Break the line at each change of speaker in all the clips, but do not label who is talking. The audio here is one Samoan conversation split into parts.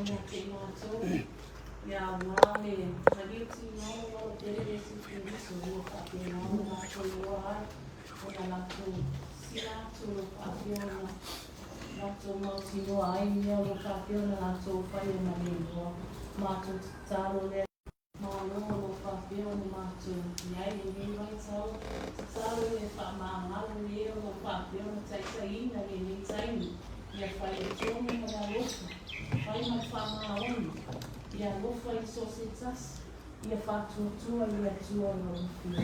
ia te i matou, ia aoga le maliu tinoa o alo pele Iesu Keriso ua faapena ona latou iloa ai ona latou sila atu o lo o faapea ona latou mautinoa ai mea o lo o faapea ona latou faia ma le iloa. Matou tatalo lea. Malo o lo o faapea ona matou i ai lenei vaitau, tatalo ia e faamagalo le o lo o faapea ona taitaiina lenei taimi, ia fai le tonu ma le alofa, fai ma le faamaoni, ia alofa i so o se tasi, ia faatuatua i le Atua o lau Afio.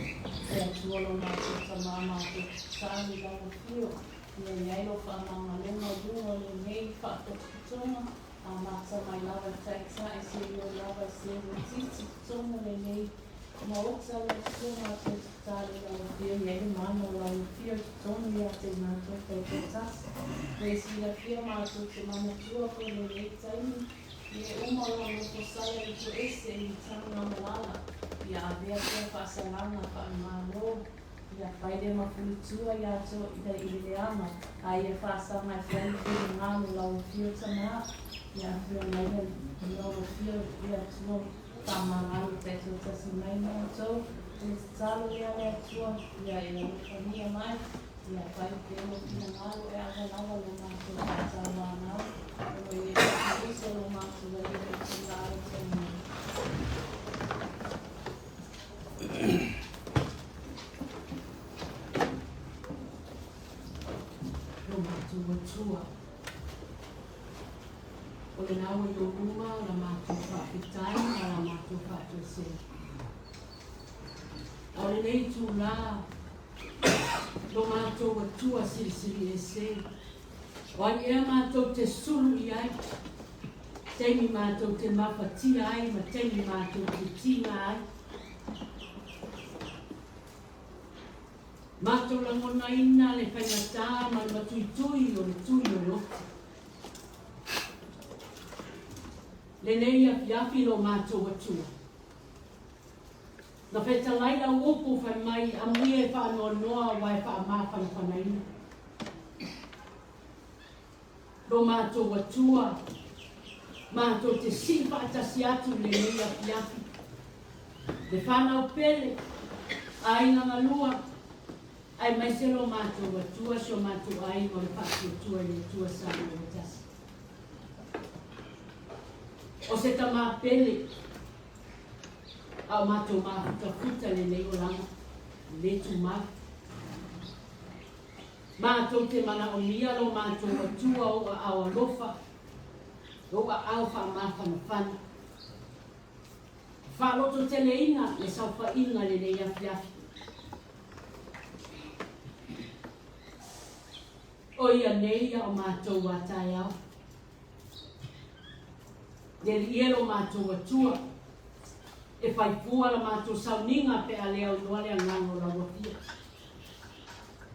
Le Atua lo matou Tama matou tatalo i lau Afio, ia i ai lou faamagaloga i luga o lenei faapotopotoga, Amata mai lava i Taitai seia oo lava i Seutiti totonu o lenei Maota lau Susuga a te tatalo i lau Afio i ai le mana o lau Afio i totonu ia te matou taitoatasi. Le silafia matou te manatua foi lenei taimi i e uma o lo nofo sala i toese i taga malala ia avea pea faasalaga faamalo Ia fai le mafulitua ia to ida i le leaga, a ia faasaga e fai le finagalo lau afio tama, ia afio mai le lau afio i le Atua faamagalo taitoatasi mai ma outou, o le tatalo lea le Atua ia e alofagia mai, ia fai pea lou finagalo e ava lava lo matou faatauanau, ona o Iesu Keriso lo matou Alii ma Tama Amene.
Lo matou Atua, o lena ua i ou luma la matou faafetai ma la matou faatoesega. A o lenei itulā, lo matou Atua Silisili Ese, o ai ea matou te sulu i ai, taimi matou te mafatia ai ma taimi matou te tiga ai. Matou lagonaina le faigata ma le matuitui o le tui o le oti. Lenei afiafi lo matou Atua. Na fetalai lau upu fai mai amuia e faanoanoa aua e faamafanafanaina. Lo matou Atua, matou te sii faatasi atu i lenei afiafi. Le fanau pele, aiga galua, aemaise lo matou Atua, si o matou aiga o le Faatuatua i le Atua Samoa ua tasi. O se tama pele, a o matou mafutafuta lenei olaga, le tumau. Matou te manaomia lo matou Atua ou aao alofa, ou aao faamafanafana. Faalototeleina le saofaiga i lenei afiafi. O ia nei a o matou a taeao. Le Alii e lo matou Atua, e fai fua la matou sauniga pe a le aunoa le agaga o lau Afio.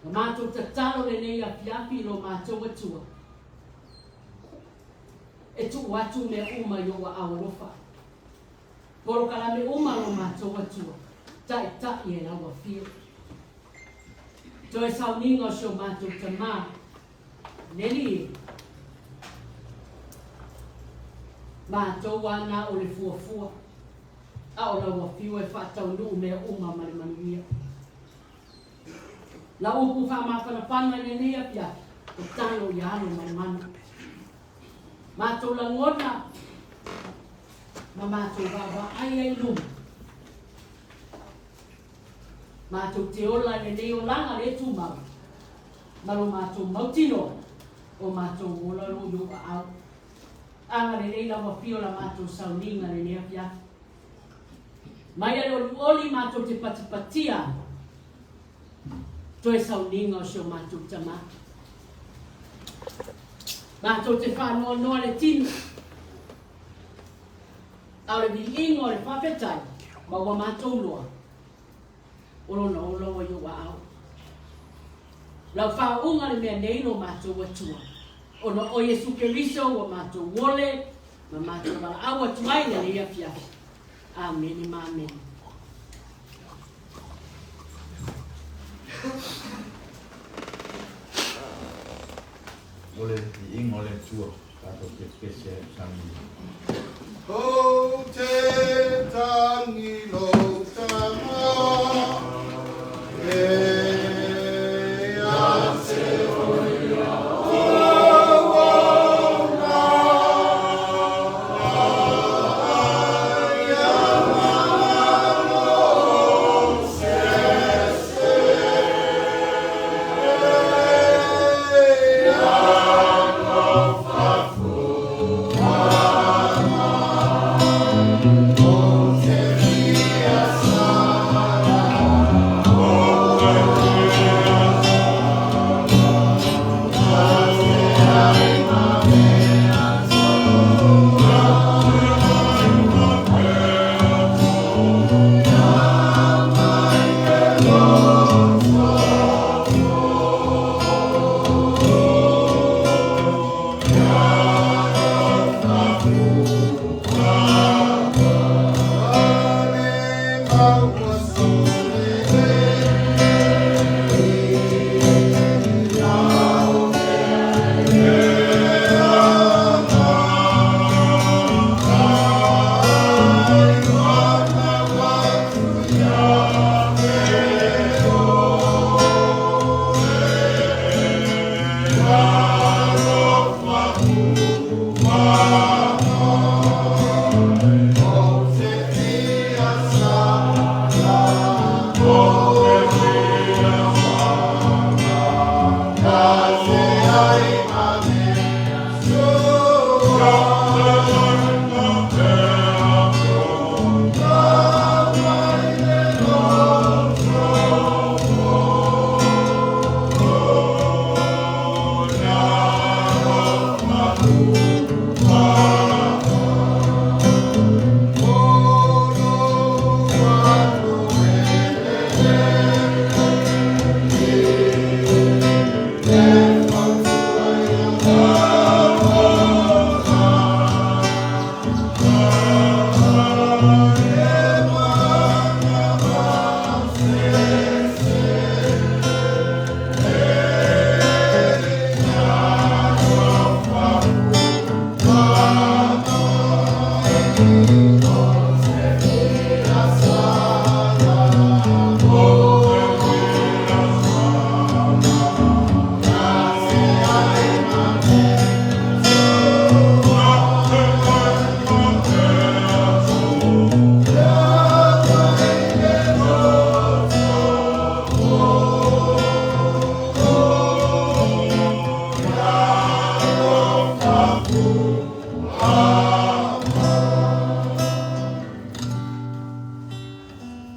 Na matou tatalo lenei afiafi i lo matou Atua, e tuu atu mea uma i ou aao alofa. Polokalame uma lo matou Atua, taitai e lau Afio. Toe sauniga o si o matou Tamā, le Alii e. Matou a na o le fuafua, a o lau Afio e faataunuu mea uma ma le manuia. Lau upu faamafanafana i lenei afiafi, tatalo ia alo manumanu. Matou lagona ma matou vaavaai ai i luma. Matou te ola i lenei olaga le tumau ma lo matou mautinoa o matou ola o lo o i ou aao. Agalelei lau afio la matou sauniga lenei afiafi. Mai a le olioli matou te patipatia ai toe sauniga o si o matou tama. Matou te faanoanoa le tino, a o le viiga o le faafetai ma ua matou loa, o lona ola ua i ou aao. Lau faauuga le mea nei lo matou Atua, ona o Iesu Keriso ua matou ole ma matou valaau atu ai lenei afiafi. Amene ma amene.
O le viiga o le Atua. Tatou te pese ai i le sauniga.
Ou te tangi lou tama e ia te oe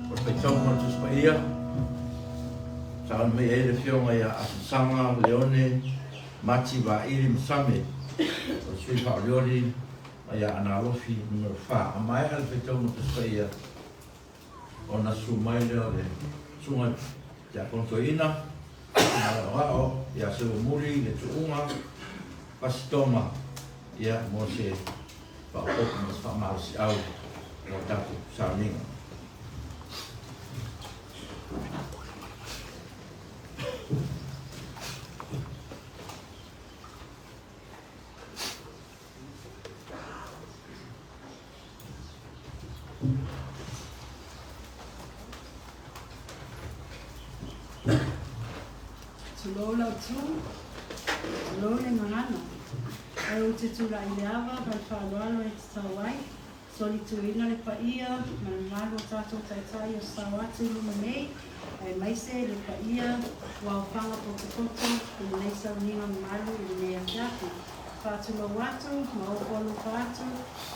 O le faitauga o le Tusi Paia, sauni mai ai le Afioga ia Afamasaga Leone Mati Vaili Masame, o le sui faaolioli mai Aana Alofi Nu.4. A maea le faitauga o le Tusi Paia, ona susu mai lea o le Susuga i le Tiakono Toeaina, Susuga Aoao ia Seuamuli le Tuuga Pasitoma, ia, mo se faaopoopo ma se faamalosiau mo le tatou sauniga.
Tulou lau tu, tulou le gagana. Ae ou te tulai i le ava ma le faaaloalo e tatau ai, solituina le paia ma le mamalu o tatou taitai o sao atu i luma nei, aemaise le paia ua aofaga potopoto i lenei sauniga mamalu i lenei afiafi. Faatulou atu ma ofo alofa atu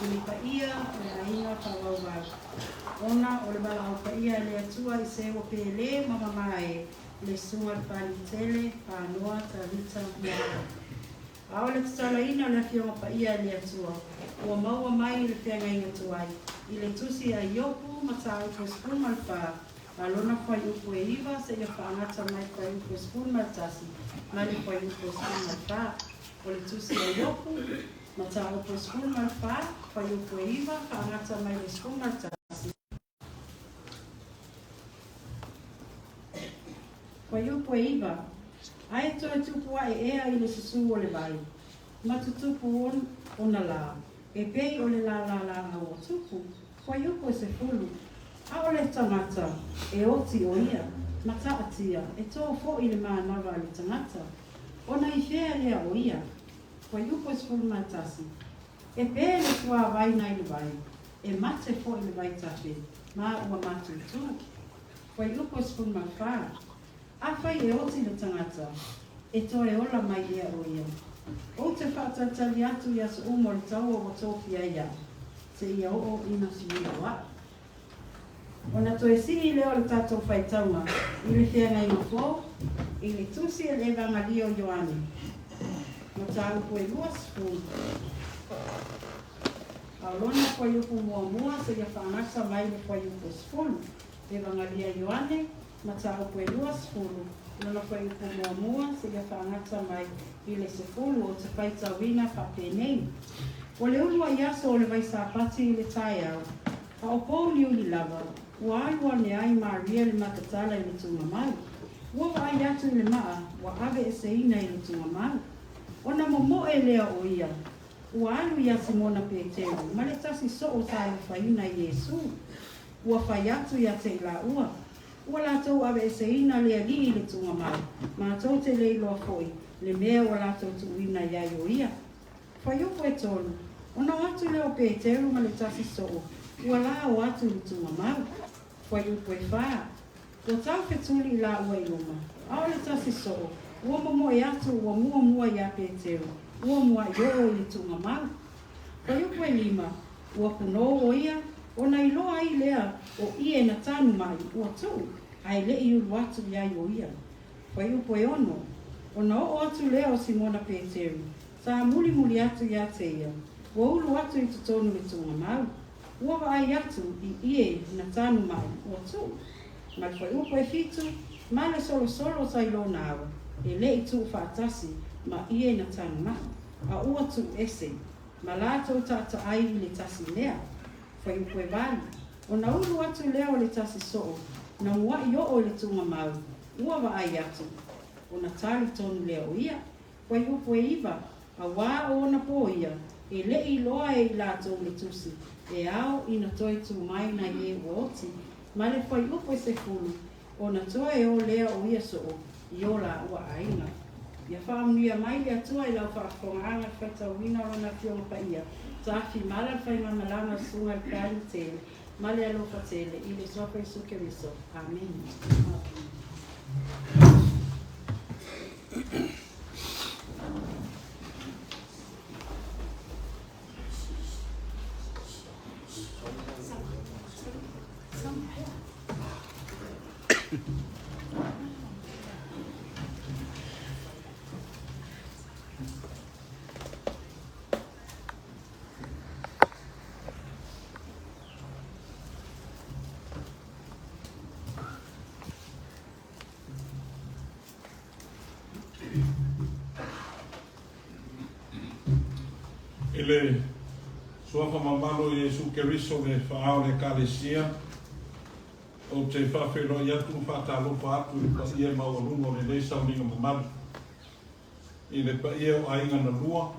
i le paia o le aiga faaauau ona o le valaau paia e le Atua i se ua pele ma mamae le Susuga i le Palemia Panoa Tavita Moala. A o le tatalaina o le Afioga Paia e le Atua, ua maua mai i le feagaiga tuai, i le tusi a Iopu mataupu e 14, a lona fuaiupu e 9 seia faagata mai fuaiupu e 11 mai le fuaiupu e 14. O le tusi a Iopu, mataupu e 14, fuaiupu e 9, faagata mai le 11. Fuaiupu e 9. Ae toe tupu ae ea i le susū o le vai. ma tutupu ona lā, e pei o le lālā lāʻau ua tupu, fuaiupu e sefulu, a o le tagata e oti ʻo ia, ma taʻatia, e tō foʻi le manava a le tagata, ona i fea lea ʻo ia? Fuaiupu e 11, E pē le suāwai nai le vai, e mate foʻi le vaitafe, ma ua matutu. Fuaiupu e 14, Afai e oti le tagata, e toe ola mai ea ʻo ia. Ou te faatalitali atu i aso uma o le taua ua tofia ai aʻu, seia oo ina suia o aʻu. Ona toe sii lea o le tatou faitauga i le feagaiga fou, i le Tusi a le Evangalia o Ioane, mataupu e 20, a o lona fuaiupu muamua seia faagata mai le fuaiupu e sefulu. Evangalia Ioane, mataupu e 20, lona fuaiupu muamua seia faagata mai i le sefulu, ou te faitauina faapenei, O le uluai aso o le Vaisapati i le taeao, a o pouliuli lava, ua alu ane ai Maria le Matatala i le tugamau. Ua vaai atu i le maa ua aveeseina i le tugamau. Ona momoe lea o ia, ua alu iā Simona Peteru ma le tasi soo sa alofaina i Iesu. Ua fai atu ia te i laua, Ua latou aveeseina le Alii i le tugamau, matou te le iloa foi le mea ua latou tuuina i ai o ia. Fuaiupu e tolu, ona o atu lea o Peteru ma le tasi soo, ua la o atu i le tugamau. Fuaiupu e fā, ua tau fetuli i laua i luma, a o le tasi soo, ua momoe atu ua muamua iā Peteru, ua muaʻi oo i le tugamau. Fuaiupu e lima, ua punou o ia, ona iloa ai lea o ie na tanu mai ua tuu, ae leʻi ulu atu i ai o ia. Fuaiupu e ono, ona oo atu lea o Simona Peteru, sa mulimuli atu iā te ia, ua ulu atu i totonu le tugamau, ua vaai atu i ie na tanu mai ua tuu. Ma le fuaiupu e fitu, ma le solosolo sa i lona ava, e leʻi tuu faatasi ma ie na tanu mai, a ua tuu ese, ma latou taataai i le tasi mea. Fuaiupu e valu, ona ulu atu lea o le tasi soo, na muaʻi oo i le tugamau, ua vaai atu, ona talitonu lea o ia. Fuaiupu e iva, auā o ona pō ia, e leʻi iloa e i latou le tusi, e ao ina toe tū mai nai e ua oti, ma le fuaiupu e sefulu, ona toe o lea o ia soo i o lāua aiga. Ia faamanuia mai le Atua i lau faafofogaaga i le faitauina o Lona Afioga Paia, tafi mala le faigamalaga o Susuga i le Pealu Tele ma le alofa tele i le Suafa Iesu Keriso. Amene.
I le Suafa mamalu o Iesu Keriso le Faa o le Ekalesia, ou te faafeiloai atu ma faatalofa atu i le paia maualuga o lenei sauniga mamalu, i le paia o aiga na lua,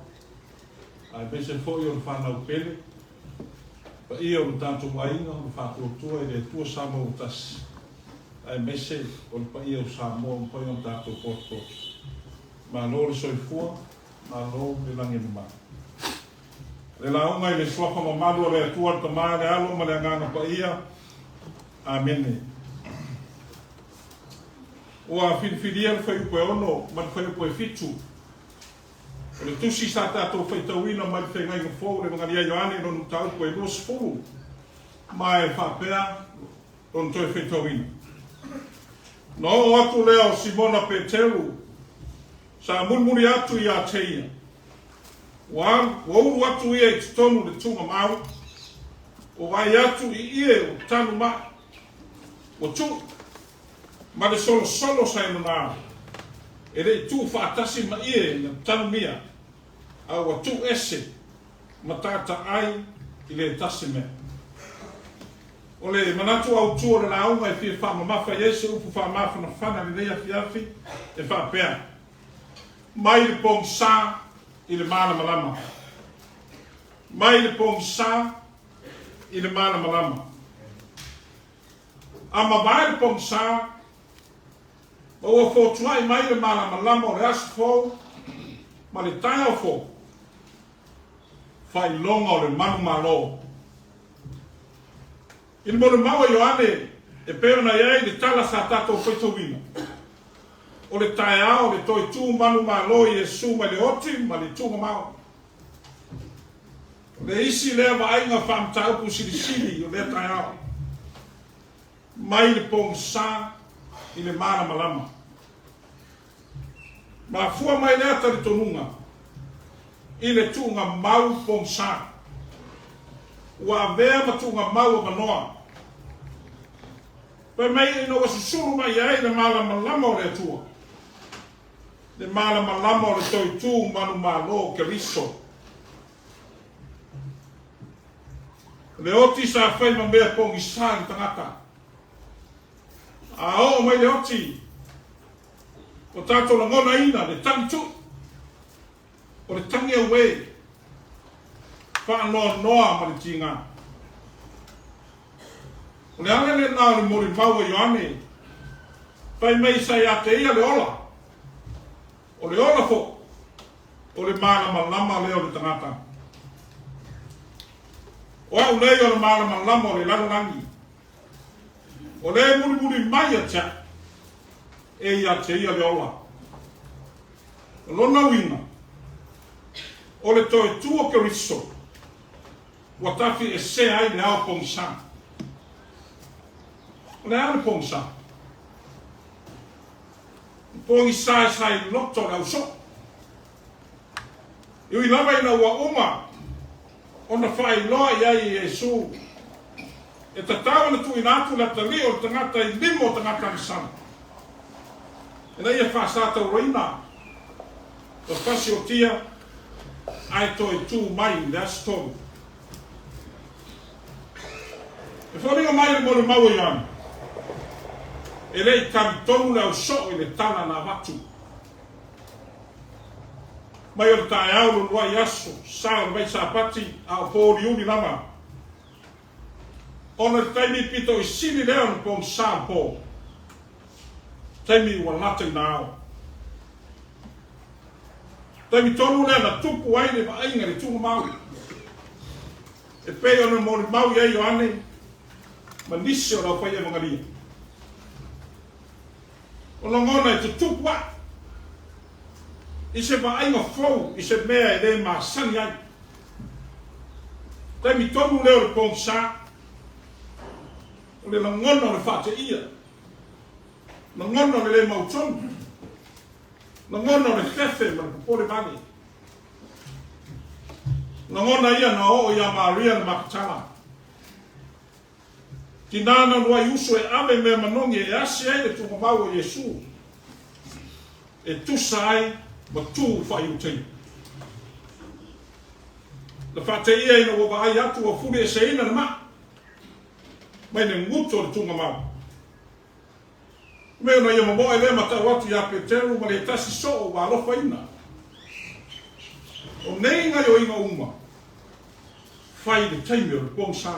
aemaise foi o le fanau pele, paia o le tatou aiga o le Faatuatua i le Atua Samoa ua Tasi, aemaise o le paia o Samoa ua mafai ona tatou potopoto. Malo le soifua, malo le lagi e mama. Le lauga i le Suafa mamalu o le Atua, le Tama, le Alo ma le Agaga Paia. Amene. Ua filifilia le fuaiupu e ono ma le fuaiupu e fitu o le tusi sa tatou faitauina mai le Feagaiga Fou, le Evagalia Ioane, lona mataupu e 20, ma e faapea lona toe faitauina. Na oo atu lea o Simona Peteru, sa mulimuli atu iā te ia. Ua ua ulu atu ia i totonu le tugamau, ua vaai atu i ie ua tanu mai, ua tuu, ma le solosolo sa i lona alo, e le i tuu faatasi ma ie na tanumia, a ua tuu ese ma taataai i le tasi mea. O le manatu autu o le lauga e fia faamamafa i ai se upu faamafanafana i lenei afiafi e faapea, Mai le pogisa. i le malamalama. Mai le pogisa i le malamalama. A mavae le pogisa, ma ua fotuai mai le malamalama o le aso fou ma le taeao fou, faailoga o le manumalo. I le molimau a Ioane e pei ona i ai le tala sa tatou faitauina, o le taeao le toe tu manumalo i Iesu mai le oti ma le tuugamao. O le isi lea vaaiga faamataupu silisili o lea taeao, mai le pogisa i le malamalama. Mafua mai lea talitonuga i le tuugamau pogisa. Ua avea ma tuugamau avanoa. Fai mai ina ua susulu mai ai le malamalama o le Atua, le malamalama o le toe tu manumalo o Keriso. O le oti sa fai ma mea pogisa i le tagata. A oo mai le oti, o tatou lagonaina le tagi tui, o le tagi auē, faanoanoa ma le tiga. O le ala lena o le molimau a Ioane, fai mai sa ia te ia le ola, o le ola foi, o le malamalama lea o le tagata. O au nei o le malamalama o le lalolagi. O le mulimuli mai ia te au, e ia te ia le ola. O lona uiga, o le toe tu o Keriso, ua tafiesea ai le ao pogisa. O le a le pogisa? O pogisa e sa i loto o le ausoo. E ui lava ina ua uma ona faailoa i ai e Iesu, e tatau ona tuuina atu le atalii o le tagata i lima o tagata agasala, ina ia faasatauroina ma fasiotia ae toe tu mai i le aso tolu. E foliga mai le molimau a Ioane, e le i talitonu le ausoo i le tala na avatu. Mai o le taeao le uluai aso sa o le Vaisapati a o pōuliuli lava, ona i le taimi pito i sili lea ona pogisa le pō, taimi ua lata ina ao. Taimi tonu lea na tupu ai le vaaiga i le tuugamau, e pei ona molimau i ai Ioane ma nisi o le aufai evagalia. O lagona e tutupu ae i se vaaiga fou i se mea e le masani ai. Taimi tonu lea o le pogisa, o le lagona o le faateia, lagona o le le mautonu, lagona o le fefe ma le popole vale. Lagona ia na oo ia Maria le Makatala. Tinā na uluai uso e ave mea manogi e asi ai le tuugamau o Iesu, e tusa ai ma tu faaiutaia. Na faateia ina ua vaai atu ua fulieseina le maa mai le gutu o le tuugamau. Mea ona ia momoe lea ma tau atu ia Peteru ma le tasi soo ua alofaina. O nei gaioiga uma, fai i le taimi o le pogisa.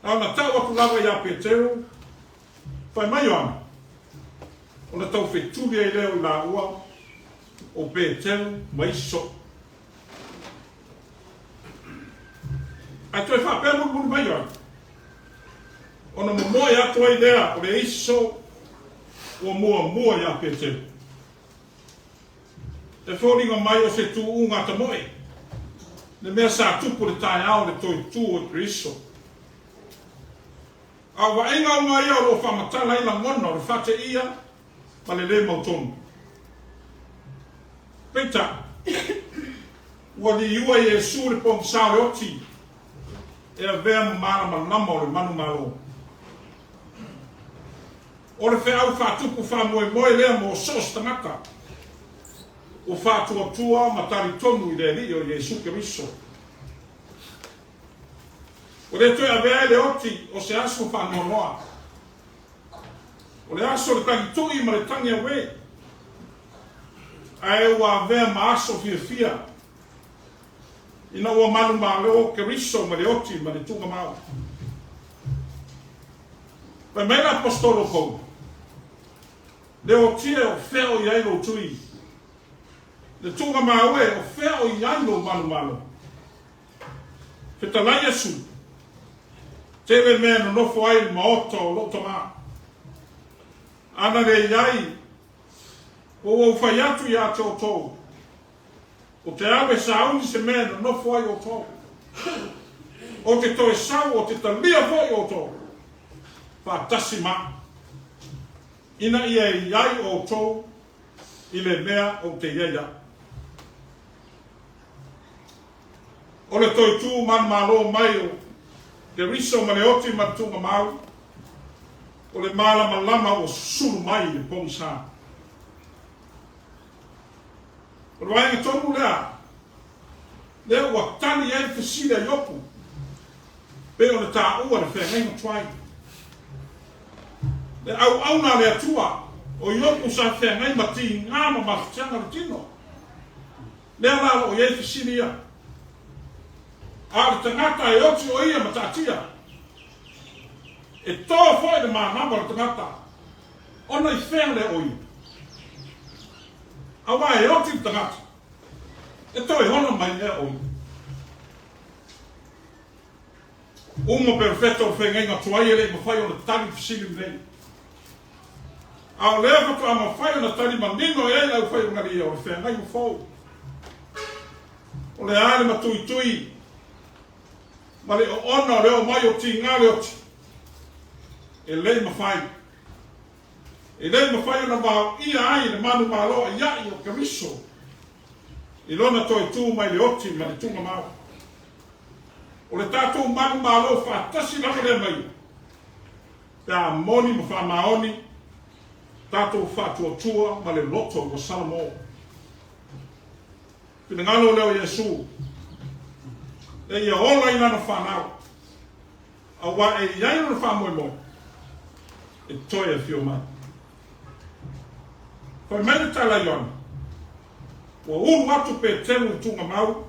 A ona tau atu lava ia Peteru, fai mai Ioane, ona tau fetuli ai lea o i laua o Peteru ma isi soo. Ae toe faapea mulimuli mai Ioane, ona momoe atu ai lea o le isi soo ua muamua ia Peteru. E foliga mai o se tuuga tamoe, le mea sa tupu le taeao le toe tu o Keriso. A o vaaiga uma ia o lo o faamatala ai lagona o le faateia ma le le mautonu. Peitai, ua liua Iesu le pogisa o le oti e avea ma malamalama o le manumalo. O le feau faatupu faamoemoe lea mo so o se tagata ua faatuatua ma talitonu i le Alii o Iesu Keriso. Ua le toe avea ai le oti o se aso faanoanoa. O le aso o le tagitui ma le tagi auē. Ae ua avea ma aso fiafia ina ua manumalo Keriso ma le oti ma le tuugamau. Fai mai le Aposetolo Paulo, Le oti e, o fea o i ai lou tui? Le tuugamau e, o fea o i ai lou manumalo? Fetalai Iesu, Tele mea e nonofo ai i le maota o lou Tama. Ana le i ai, ua ou fai atu ia te outou, Ou te alu e sauni se mea e nonofo ai outou. Ou te toe sau, ou te talia foi outou, faatasi ma au, ina ia i ai outou i le mea ou te i ai au. O le toe tu manumalo mai o Keriso ma le oti ma le tuugamau, o le malamalama ua susulu mai i le pogisa. O le vaega tonu lea, lea ua tali ai le fesili a Iopu, pei ona taua i le feagaiga tuai. Le auauna a le Atua, o Iopu sa feagai ma tiga ma mafatiaga o le tino. Lea la o lo o i ai fesili ia. A o le tagata e oti o ia ma taatia, e to foi le manava o le tagata, ona i fea lea o ia? Auā e oti le tagata, e toe ola mai ea o ia? Uma perofeta o le feagaiga tuai e le i mafai ona tali le fesili lenei. A o lea faatoa mafai ona tali manino i ai le aufaigalia o le feagaiga fou. O le a le matuitui ma le oona o le oo mai o tiga le oti? E le i mafai. E le i mafai ona vaoia ai le manumalo aiai o Keriso i lona toe tu mai le oti ma le tuugamau. O le tatou manumalo faatasi lava lea ma ia, pe a moni ma faamaoni tatou faatuatua ma le loto ua salamo. Finagalo lea o Iesu, e ia ola i lana fanau, auā e i ai lona faamoemoe e toe afio mai. Fai mai le tala a Ioane, ua ulu atu Peteru i tuugamau,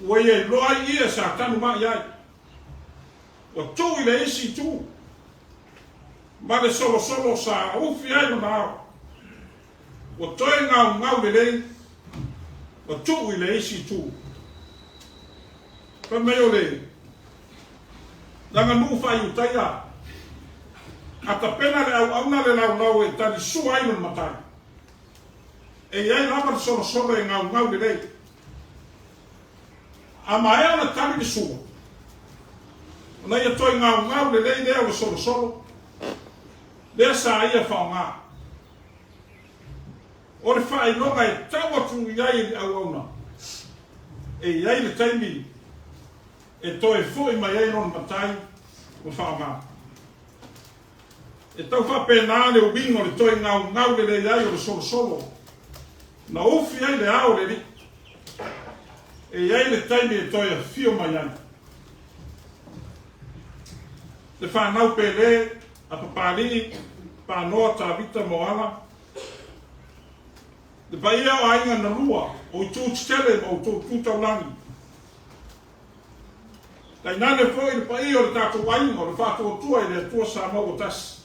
ua ia iloa ai ie sa tanuma'i ai. Ua tuu i le isi itu, ma le solosolo sa ufi ai lona ao. Ua toe gaugau lelei, ua tuu i le isi itu. Fai mai o le laganuu faa-Iutaia, a tapena le auauna le laulau e talisua ai lona matai. E i ai lava le solosolo e gaugau lelei. A maea ona tali le sua, ona ia toe gaugau lelei lea o le solosolo lea sa ia faaaoga. O le faailoga e tau atu i ai i le auauna, e i ai le taimi e toe foi mai ai lona matai ma faaaoga. E tau faapena le uiga o le toe gaugau lelei ai o le solosolo na ufi ai le ao o le Alii. E i ai le taimi e toe afio mai ai. Le fanau pele a Papalii, Panoa, Tavita, Moala, le paia o aiga na lua o itu tetele ma outou tu taulagi. Tainane foi le paia o le tatou aiga o le Faatuatua i le Atua Samoa ua tasi.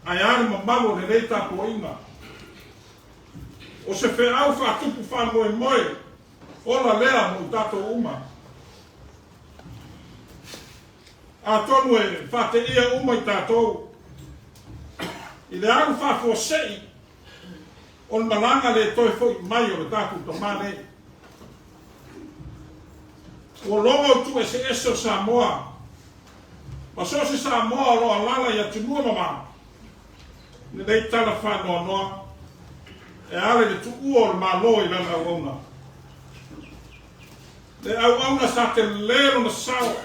Ae a le mamalu o lenei tapuaiga. O se feau faatupu faamoemoe ola lea mo i tatou uma. Atonu e faateia uma i tatou i le alu faafuasei o le malaga le toe foi mai o le tatou Tama nei. Ua logo itu eseese o Samoa ma so o se Samoa o lo o alaala i atunuu e mamao lenei tala faanoanoa e ala i le tuua o le Malo i lana auauna. Le auauna sa tele lona sao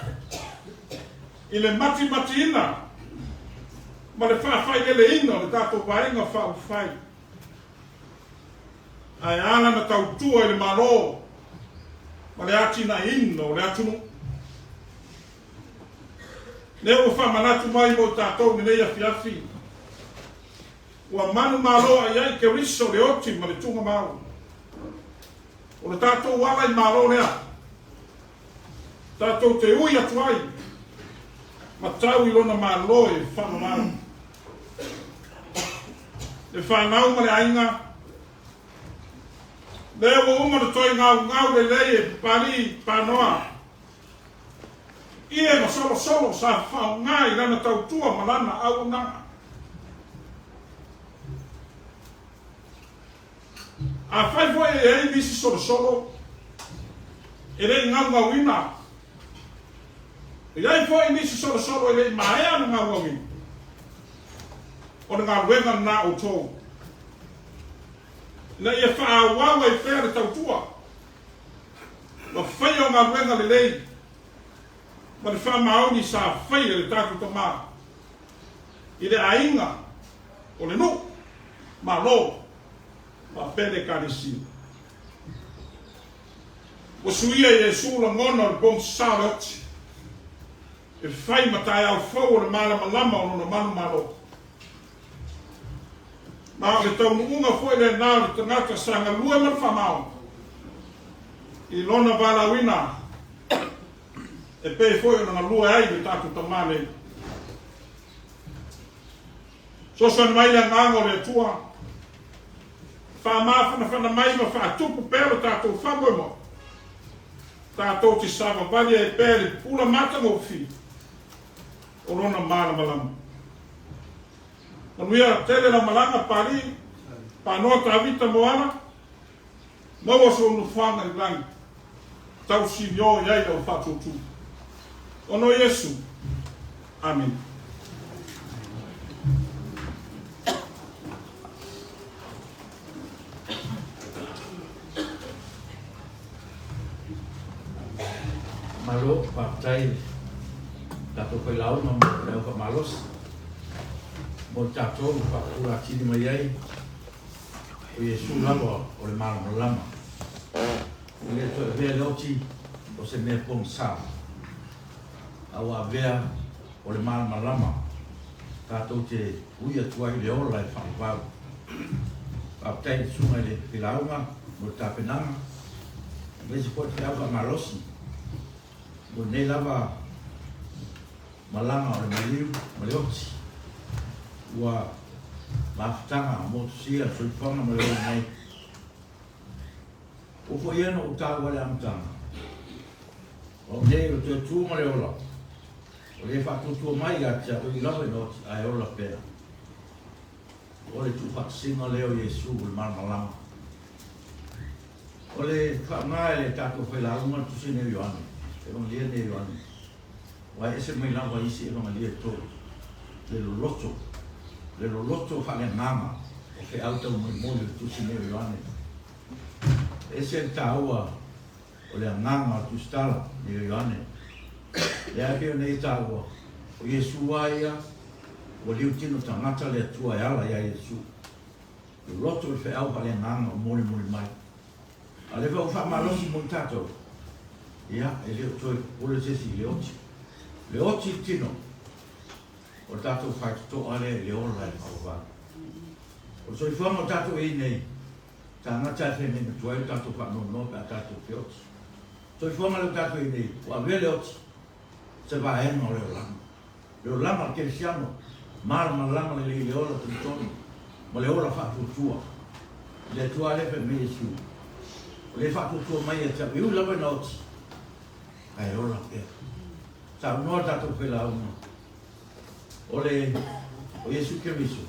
i le matimatiina ma le faafaileleina o le tatou Vaega Faaupufai. Ae a lana tautua i le Malo ma le atinaeina o le atunuu. Lea ua faamanatu mai mo i tatou i lenei afiafi. Ua manumalo ai ai Keriso le oti ma le tugamau. O le tatou ala i malo lea. Tatou te ui atu ai ma tau i lona malo e faamamau. Le fanau ma le aiga, lea ua uma ona toe gaugau lelei e Papalii Panoa ie ma solosolo sa faaaoga i lana tautua ma lana auaunaga. Afai foi e i ai nisi solosolo e le i gaugauina, e i ai foi nisi solosolo e le i maea ona gaugauina, o le galuega lena a outou, ina ia faaauau ai pea le tautua ma faia o galuega lelei ma le faamaoni sa faia e le tatou Tama i le aiga o le nuu, Malo faapea le Ekalesia. Ua suia Iesu lagona o le pogisa o le oti, e fai ma taeao fou o le malamalama o lona manumalo. Ma o le taunuuga foi lena o le tagata sa galue ma le faamaoni i lona valaauina e pei foi ona galue ai le tatou Tama nei. Fesoasoani mai le Agaga o le Atua, faamafanafana mai ma faatupu pea lo tatou faamoemoe, tatou te savavali ai pea i le pula matagofie o Lona malamalama. Manuia tele lau malaga, Papalii, Panoa Tavita Moana, maua sou nofoaga i lagi, tausilio i ai lau faatuatua. Ona o Iesu. Amene.
Malo, faafetai i tatou failauga mo le au faamalosi mo le tatou faapupula atili mai ai o Iesu lava o le malamalama. E le toe avea le oti o se mea pogisa, a ua avea o le malamalama tatou te ui atu ai i le ola e faavavau. Faafetai i le susuga i le failauga mo le tapenaga, aemaise foi le feau faamalosi mo lenei lava malaga o le maliu ma le oti. Ua mafutaga motusia le soifuaga ma le ola nei. Ua foi ia na ou taua i le amataga, o au nei o le toe tu ma le ola, o le faatuatua mai ia te au e ui lava ina oti ae ola pea. O le tuufaatasiga lea o Iesu o le malamalama. O le faaaoga e le tatou failauga le Tusi nei o Ioane, Evagelia nei o Ioane, aua e ese mai lava isi Evagelia e tolu, le loloto, le loloto faaleagaga o feau taumolimoli o le Tusi nei o Ioane. E ese le taua o le agaga o le Tusitala nei o Ioane. Lea e pei ona ia taua, o Iesu lava ia ua liutino tagata le Atua e ala iā Iesu. Loloto le feau faaleagaga o molimoli mai. A o lea foi ua faamalosi mo i tatou, ia, e le o toe popole se isi i le oti. Le oti i le tino, o le tatou faitotoa lea i le ola e le faavavau. O le soifuaga o tatou e i ai nei, tagata e feagai matua ai lo tatou faanoanoa pe a tatou feoti. Soifuaga lea ua tatou i ai nei, ua avea le oti se vaega o le olaga. Le olaga o le kerisiano, malamalama lelei i le ola togitogi ma le ola faatuatua. I le Atua lea fai mai Iesu, o le faatuatua mai ia te au, e ui lava ina oti, ae ola pea. Saunoa le tatou failauga, o le o Iesu Keriso,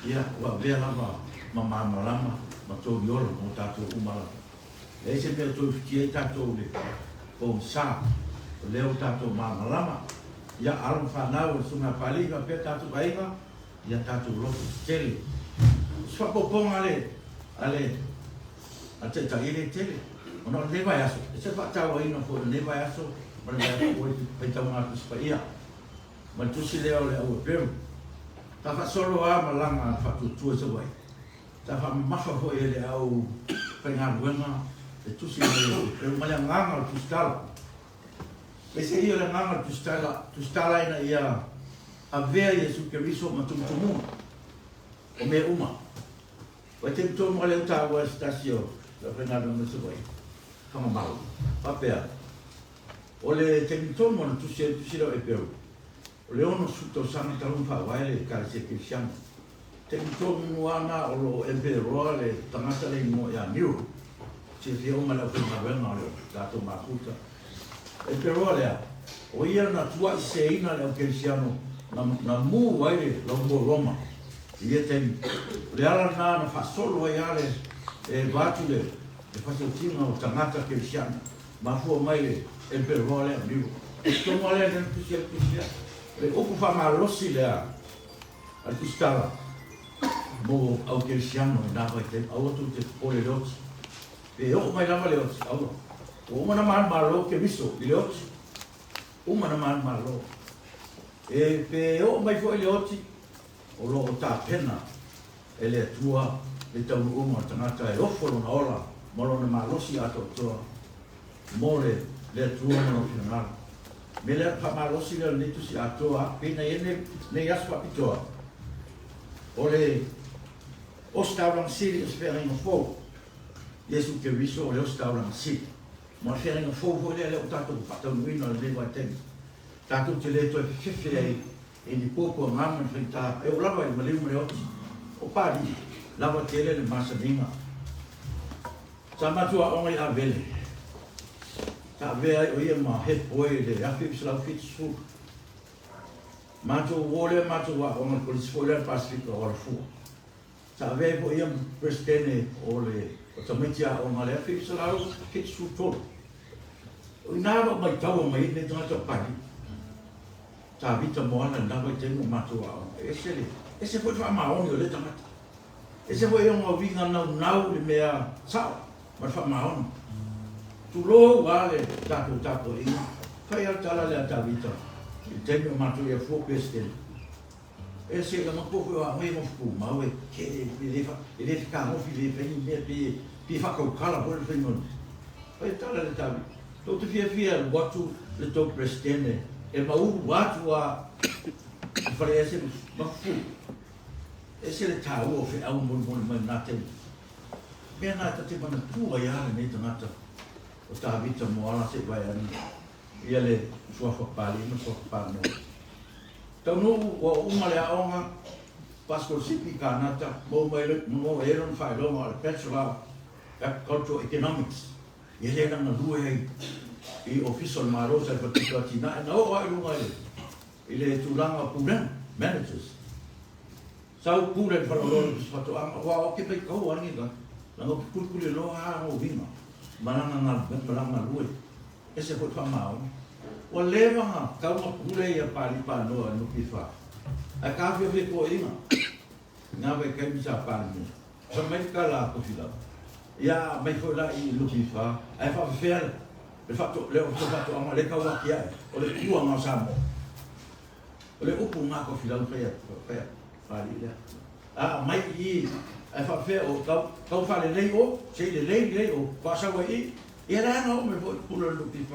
ia, ua avea lava ma malamalama ma toliola mo tatou uma lava. Leai se mea o toe ufitia ai tatou i le pogisa, o lea ua tatou malamalama. Ia, alo ma fanau o le Susuga ia Papalii faapea tatou aiga, ia tatou loto tetele. O se faaopoopoga a le, a le, a le Taitai, e le tele, ona o lenei vaiaso, e se faatauaina foi o lenei vaiaso ma le vaiaso foi faitauga a le Tusi Paia, ma le tusi lea o le Au Eperu. Sa faasolo lava malaga a le faatuatua i Savaii. Sa faamamafa foi e le au faigaluega le tusi mai o Eperu ma le agaga o le tusitala. Peiseai o le agaga o le tusitala, tusitala ina ia avea Iesu Keriso ma tumutumuga. O mea uma. Ua taimi tonu lava lea ua taua e se tasi o le aufaigaluega mai Savaii, Fagamalo, faapea, O le taimi tonu na tusi ai le tusi lea o Eperu, o le 60 tausaga talu ona faavae le Ekalesia Kerisiano. Taimi tonu lava na o lo o emperoa le tagata le igoa ia Nero, silafia uma e le aufaigaluega o le tatou mafuta. Emperoa lea, o ia na tuuai seseina le au Kerisiano na, na mu ai le laumua o Roma i ia taimi. O le ala lena na faasolo ai lava le, e vaeatu le, le faatautiga o tagata Kerisiano. Mafua mai le emperoa lea o Nero. Tonu lava lea na tusi ai le tusi lea. O le upu faamalosi lea a le tusitala mo au kerisiano i na vaitaimi, aua tou te popole i le oti. Pe oo mai lava le oti, aua. Ua uma ona manumalo Keriso i le oti. Uma ona manumalo. E pe oo mai foi le oti, o lo o tapena e le Atua le taunuuga o le tagata e ofo lona ola ma lona malosi atoatoa mo le le Atua ma lona finagalo. Mea lea, faamalosi lea o lenei tusi atoa, pei na i ai nei aso faapitoa, o le ositaulaga sili o se feagaiga fou. Iesu Keriso o le ositaulaga sili. Ma o le feagaiga fou foi lea lea ua tatou faataunuuina i lenei vaitaimi. Tatou te le toe fefefe ai i ni puapuaga ma ni faigata, e oo lava i le maliu ma le oti. O Palii, lava tele le masaniga. Sa matou aoga i Avele. Sa avea ai o ia ma head boy i le 1970. Matou uo lea matou aoga i le Kolisi foi lea a le Pasefika o Alafua. Sa avea ai foi ia ma Peresetene o le o tamaiti aoga i le 1973. O i ina lou maitaua mai ai lenei tagata o Palii. Tavita Moana i lena vaitaimi o matou aoga. E ese le, ese foi le faamaoni o lea tagata. Ese foi ona uiga naunau i le mea sao ma le faamaoni. Tulou a le tatou tapuaiga, fai a le tala lea a Tavita i le taimi o matou i Afua Peresetene. Ese ina matua foi o aoga ia nofo tumau e ke, e le fa, e le fetagofi le fai ni mea pe, pe faatautala foi le faiga o le, fai le tala lea a Tavita. Tou te fiafia e alu atu le tou Peresetene e maulu atu a i Faleese ma Fufulu. Ese le taua o feau molimoli mai lena taimi. Mea na ta te manatua ai a lenei tagata o Tavita Moala se i vae ane ia le suafa Papalii ma le suafa Panoa. Taunuu ua uma le aoga pasikolasipi i Kanata, maua mai maua ai lona faailoga o le Bachelor of Agricultural Economics. Ia lea na galue ai i Ofisa o le Malo sa i Faletupe o Atinae, na oo lava i luga i le i le tulaga o pulega, managers. Sau pule i le faleoloa o le Ofisa Faatoaga, aua o ke maitau a lenei tagata, leaga ou te kulikuli loa a lona uiga ma lana ma lana galue, ese foi le faamaoni. Ua leva ona tau ona pule ia Papalii Panoa i le NPF, ae taofiofi e toeaiina i na vaitaimi sa Palemia. Fai mai le tala a Tofilau, Ia aumai foi la i NPF, ae faafefea le faato, le Ofisa o Faatoaga lea e tau atiae, o le puaga o Samoa. O le upu lena a Tofilau na fai atu, fai atu, Papalii lea. A aumai i i, ae faafefea o tau, tau faalelei o, se i lelei lelei o, faasau ai i, ia leaga oo mai foi i pule o le NPF.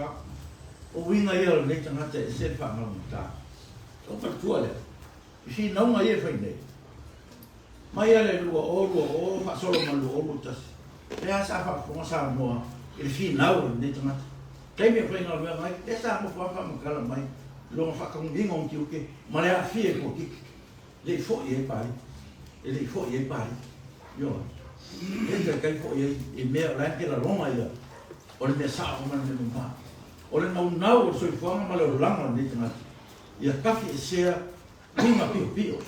O uiga ia o lenei tagata e ese le faagaugata. Ou faletua lea, i finauga ia e fai nei, mai lava le 2020 faasolo ma le 2021, lea sa faafofoga Samoa i le finau o lenei tagata. Taimi e faigaluega ai, lea sa nofo lava faamatala mai lona faataunuiga o ona tiute ma le aafia i polokiki. E le i foi ai Papalii. E le i foi ai Papalii. Ioe. E le taitai foi ai i mea o la e te lalona ia o le mea sao ma le mea mama. O le naunau o le soifuaga ma le olaga o lenei tagata, ia tafi esea uiga piopio,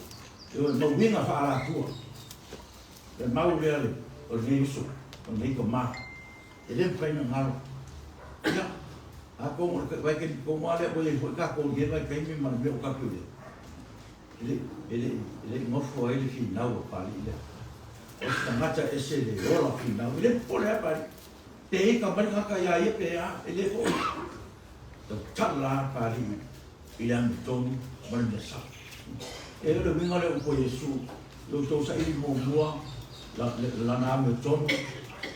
ioe, ma uiga faalatua. Le mau lea o lenei uso, o lenei tama. E le mafai ona galo. Ia, atonu o le vaitaimi tonu lava lea ua i ai foi tatou i lenei vaitaimi ma le mea ua tatou i ai, e le, e le, e le i nofo ai le finau a Papalii lea. O se tagata e ese le ola finau. E le popole lava Papalii. Pe ita mai le tagata ia ia pe a, e le foi. Tautala lava Papalii i le amiotonu ma le mea sao. E o le uiga lea o upu a Iesu, Lo outou saili muamua lana amiotonu,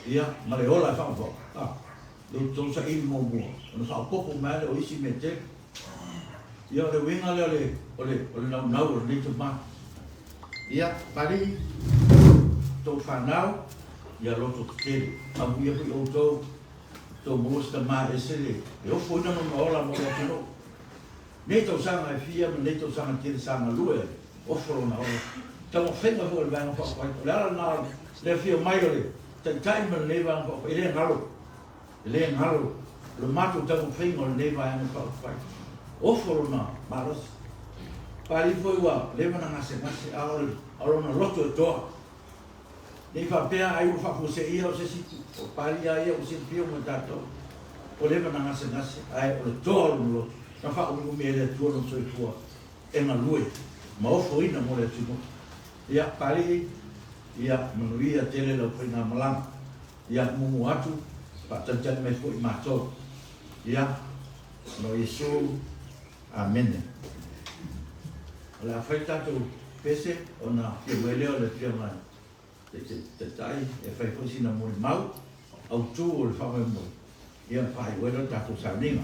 ia, ma le ola e faavavau. A, lo outou saili muamua, ona faaopoopo mai lea o isi mea tele. Ia, o le uiga lea o le, o le, o le naunau o lenei tama. Ia, Palii, tou fanau, ia loto tetele. Amuia foi outou, tou maua se tama e ese le e ofoina lona ola mo le atunuu. Nei tausaga e fia ma nei tausaga tele sa galue ai, ofo lona ola. Taumafaiga foi o le Vaega Faaupufai, o le ala lena o le afio mai o le Taitai ma lenei Vaega Faaupufai, e le galo, e le galo le matou taumafaiga o lenei Vaega Faaupufai. Ofo lona malosi. Papalii foi ua leva ona gasegase, a o lona loto e toa. Ne i faapea ai ua faafuaseia o se isi itu. O Papalii lava ia ua silafia uma e tatou, ua leva ona gasegase, ae o le toa o lona loto, na faaumiumi ai e le Atua lona soifua e galue ma ofoina mo le atunuu. Ia, Papalii, ia manuia tele lau faigamalaga. Ia, muamua atu, faatalitali mai foi matou. Ia, ona o Iesu, Amene. O le a fai le tatou pese ona afio mai lea o le Afioga i le Taitai e fai foi sina molimau autu o le faamoemoe, ia ona faaiu ai lea o le tatou sauniga.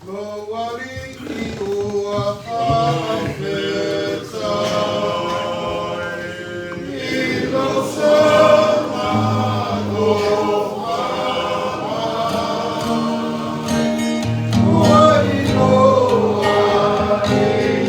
Lou alii ua faafetai i lou Ua iloa i lou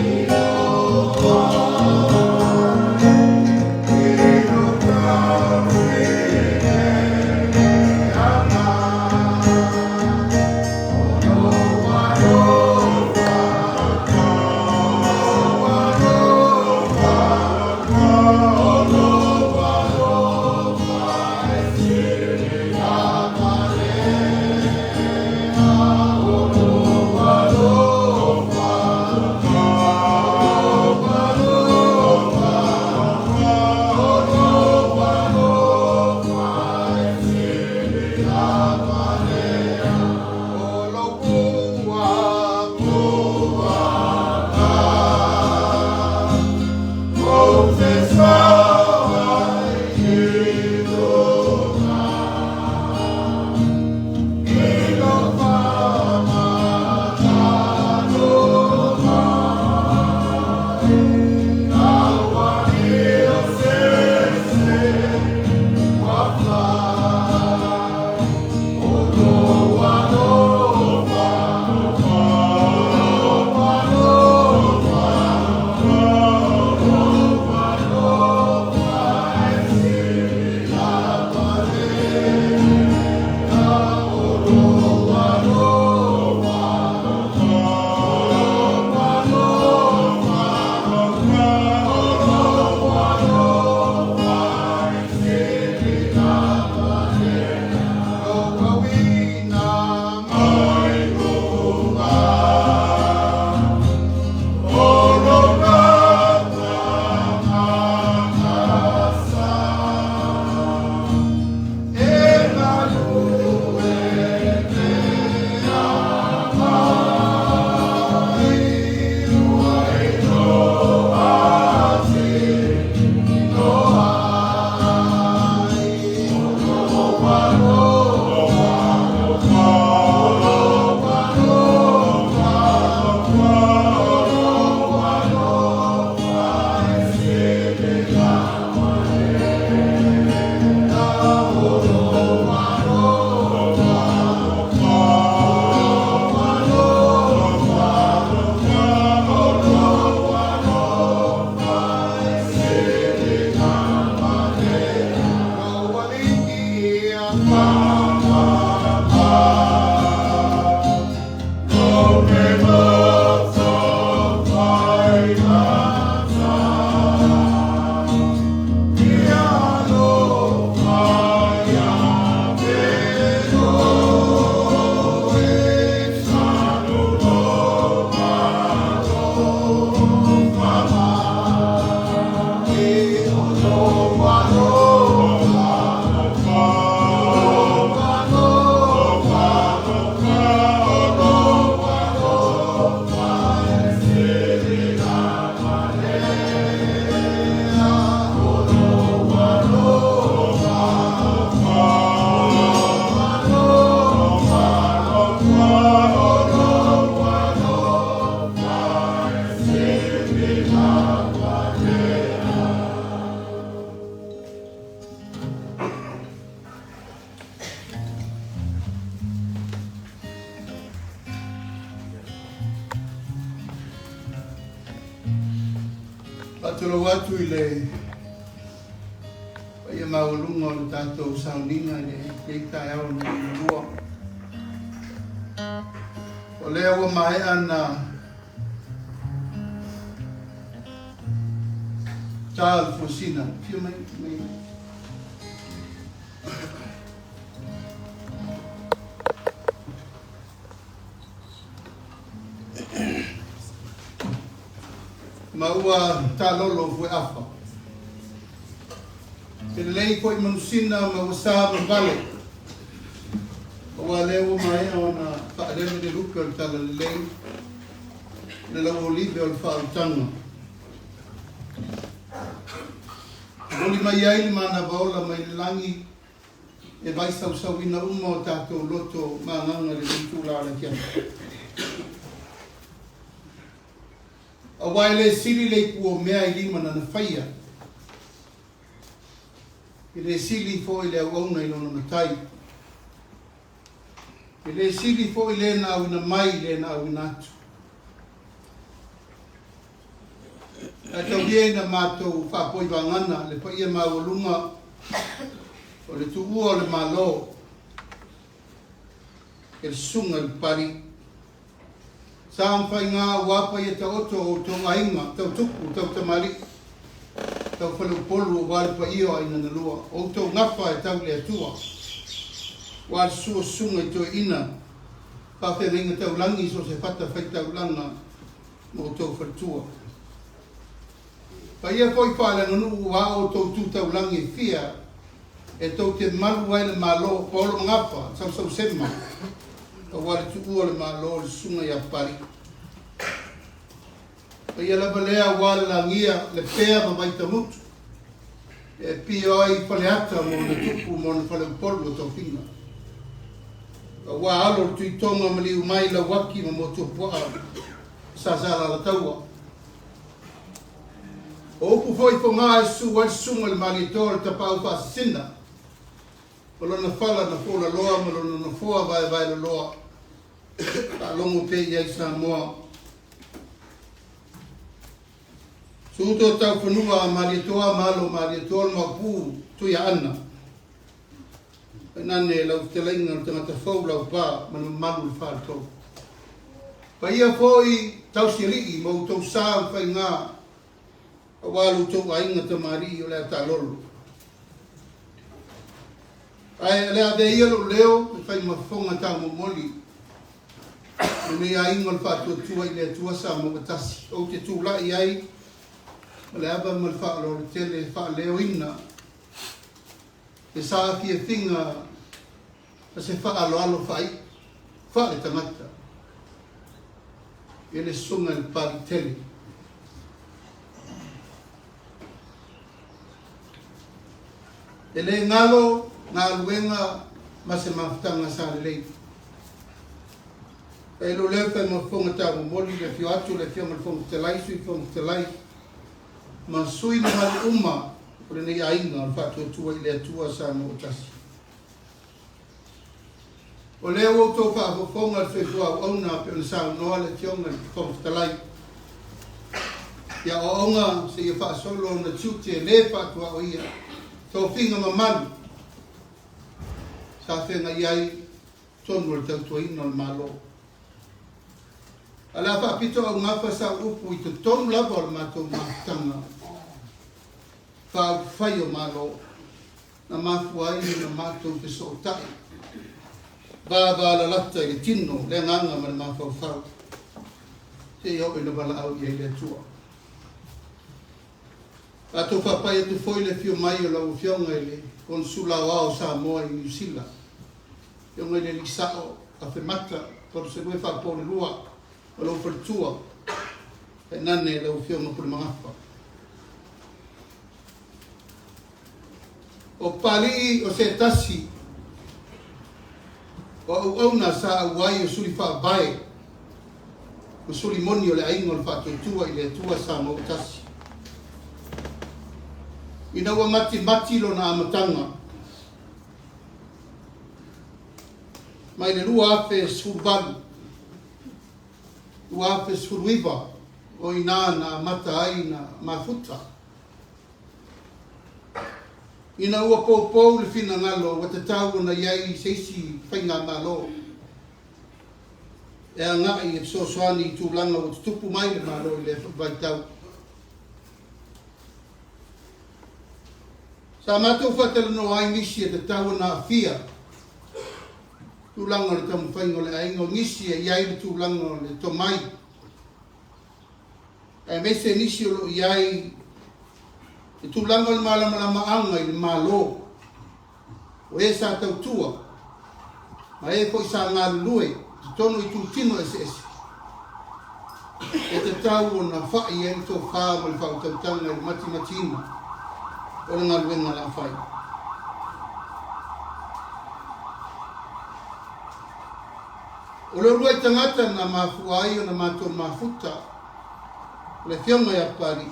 Faatulou atu i le paia maualuga o le tatou sauniga i lenei taeao na liugalua. O lea ua maea na ta le fuasina. Afio mai, mai. Ma ua taalolo fueafa. E lelei foi manusina ma ua sa ma vale. Aua lea ua maea ona faalele le lupe o le talalelei, le lauolive o le faaolataga. Momoli mai ai le manava ola mai le lagi e vaisausauina uma o tatou loto ma agaga i lenei itula o le afiafi. Aua e le sili le ipu o mea i lima na na faia, e le sili foi le auauna i lona matai, e le sili foi le na auina mai i le na auina atu. Ae taulia ina matou faapoi vagana le paia maualuga o le tuua o le Malo e le Susuga i le Papalii. Sa ma faiga aua paia taoto o outou aiga, tau tupu, tau tamalii, tau faleupolu aua le paia o aiga na lua. O outou gafa e tau i le Atua, aua le susu o susuga i toeaiina, faafeagaiga taulagi i so o se fatafaitaulaga ma outou faletua. Paia foi faaleaganuu aua outou tu taulagi e fia e tou te malu ai le Malo, Paolo Magafa, Sausausema, aua le tuua o le Malo o le Susuga ia Papalii. Paia lava lea aua le lagia, le pea ma Vaitamutu, e pio ai Faleata ma ona tupu ma ona faleupolu o tofiga. Aua alo o le Tuitoga maliu mai Lauaki ma Motuopuaa, Sasalalataua. O upu foi Fogaa e susu ai le susuga i le Malietoa o le Tapaau Faasisina, o lona fala na fualaloa ma lona nofoa vaevaeloloa, faalogo pea i ai Samoa. Susu Toetaufanua a Malietoa ma alo o Malietoa le Maopu Tuiaana, tainane lau fetalaiga le tagata fou Laupa ma le mamalu i le faletolu. Paia foi tausialii ma outou sa ma faiga aua lo outou aiga tamalii o le a taalolo. Ae o le a avea ia lou leo e fai ma fofoga taumomoli lenei aiga o le Faatuatua i le Atua Samoa ua tasi. Ou te tulai ai ma le ava ma le faaaloalo tele e faaleoina le saafiafiga ma se faaaloalo faaiu faaletagata i le Susuga i le Papalii tele. E le galo galuega ma se mafutaga sa lelei. E lou leo fai ma fofoga taumomoli le afio atu o le Afioga i le Fofoga Fetalai, Sui Fofoga Fetalai ma sui mamalu uma o lenei aiga o le Faatuatua i le Atua Samoa ua tasi. O lea ua outou faafofoga le soifua auauna pei ona saunoa le Afioga i le Fofoga Fetalai i aoaoga seia faasolo ona tiute le faatuaoia tofiga mamalu sa feagai ai totonu o le tautuaina o le Malo. Ae o le a faapito augafa sau upu i totonu lava o le matou mafutaga faaupufai o Malo na mafua ai ona matou fesootai vavalalata i le tino, le agaga ma le mafaufau seia oo ina valaau i ai le Atua. Matou faapai atu foi le afio mai o lau Afioga i le Konesula Aoao o Samoa i Niu Sila, Afioga i le Alii Sao Afemata Paluselue Faapoulelua ma lou faletua, tainane lau Afioga Pulemagafa. O Papalii o se tasi o auauna sa auai o suli faavae ma suli moni o le aiga o le Faatuatua i le Atua Samoa ua tasi. Ina ua matimati lona amataga mai le 2018, 2019. O i ina na amata ai na mafuta. Ina ua poupou le finagalo ua tatau ona i ai se isi faigamalo e agai e fesoasoani i tulaga ua tutupu mai le Malo i lea foi vaitau. Sa matou faatalanoa ai nisi e tatau ona aafia tulaga o le taumafaiga o le aiga o nisi e i ai le tulaga o le tomai aemaise nisi o lo o i ai le tulaga o le malamalamaaga i le Malo o e sa tautua ma e foi sa galulue i totonu o itutino eseese e tatau ona fa'i ai le tofa ma le faautautaga i le matimatiina o le galuega o le a fai. O le uluai tagata na mafua ai ona matou mafuta o le Afioga ia Papalii,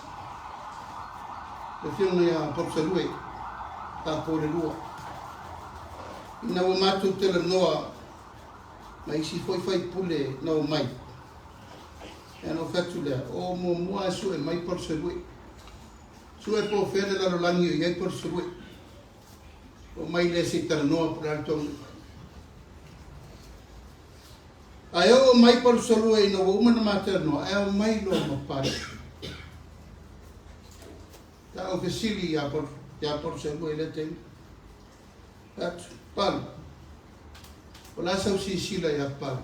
le Afioga ia Palusalue, Tapoelelua, ina ua matou talanoa ma isi foi faipule na omai, ia ona ou fai atu lea, o muamua e sue mai Palusalue, sue po o fea le lalolagi o i ai Palusalue. Omai lea se i talanoa po o le a le tonu e fai. Ae oo mai Palusalue ina ua uma ona ma talanoa, ae omai loa ma Pale. Sa ou fesili ia Palusalue i lea taimi. Atu, Palu, o le a sau silasila ia Palu?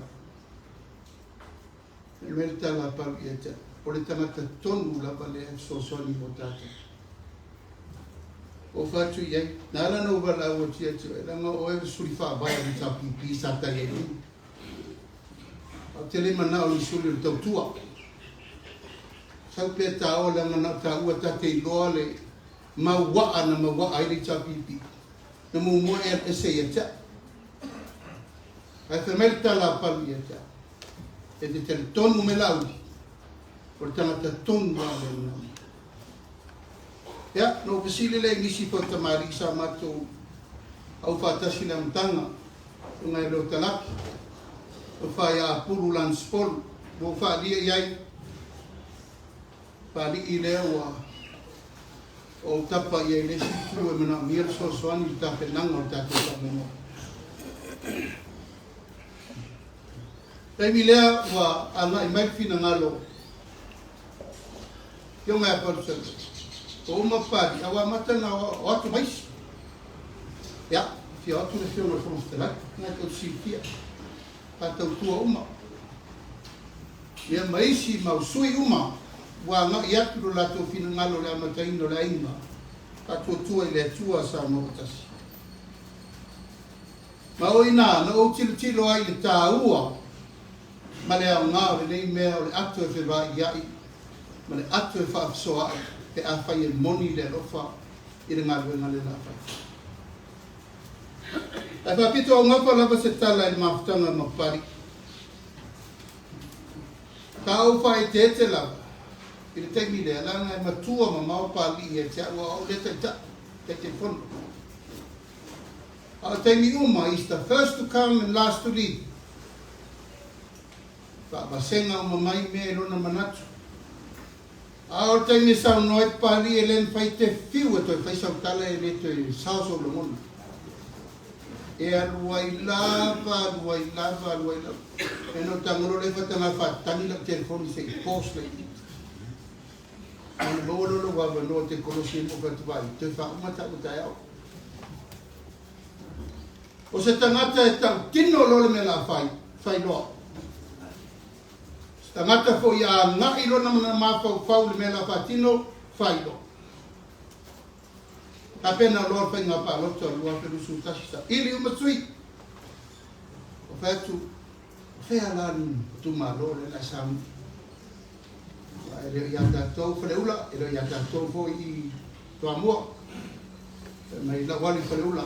Fai mai le tala a Palu ia te au, o le tagata tonu lava lea e fesoasoani mo tatou. Ou fai atu i ai, na ala ona ou valaau atu ia te oe, leaga o oe o le suli faavae o le HRPP sa tali ai uma. Ou te le manao i ni suli o le tautua. Sau pea taoa leaga na o taua ta te iloa le mauaa na mauaa ai le HRPP. Na muamua e alu ese ia te au. Ae fai mai le tala a Palu ia te au, e te talitonu me Laauli, o le tagata tonu lava lea na manaomia. Ia, na ou fesili lea i nisi foi o tamalii sa matou aufaatasi i le amataga, Afioga ia Leota Laki, Tofa ia Apulu Lansipolu, ua ou faaalia i ai, Papalii lea ua ou tapa i ai i le isi itu e manaomia le fesoasoani i le tapenaga o le tatou faamoemoe. Taimi lea ua agai mai le finagalo Afioga ia Palusalua, ua uma Papalii, a ua amata ona o atu ma isi. Ia, afio atu le Afioga i le Fofoga Fetalai, lena tou te silafia, faatautua uma. Ia ma isi mau sui uma ua agai atu lo latou finagalo i le amataina o le aiga faatuatua i le Atua Samoa ua tasi. Ma o i ina na ou tilotilo ai i le taua ma le aoga o lenei mea o le ato e fevaaiai ma le ato e faafesoaai pe afai e moni le alofa i le galuega lea o le a fai. Ae faapito augafa lava se tala i le mafutaga ma Papalii. Sa ou faaeteete lava i le taimi lea, leaga e matua mamao Papalii ia te au, a o au lea taitai, Taitaifono. A o taimi uma, he's the first to come and last to leave. Faavasega uma mai mea i lona manatu. A o le taimi e saunoa ai Papalii e le mafai te fiu e toe fai sau tala e le toe sao sou lagona. E alu ai lava, alu ai lava, alu ai lava. E na o tago loa lea faataga faatagi lau telefoni se i pause laitiiti. Ona maua loa lou avanoa te kolosi ai ma ou fai atu, Vaai, toe faauma taua taeao. O se tagata e tautino loa le mea o le a fai, fai loa. Se tagata foi a agai lona mafaufau i le mea o le a faatino, fai loa. Tapena loa le faiga palota o le 2021, saili uma sui. Ou fai atu, o fea la le itumalo lea o le a sauni? E le o ia tatou Faleula, e le o ia tatou foi i Toamua. Fai mai lau alu i Faleula,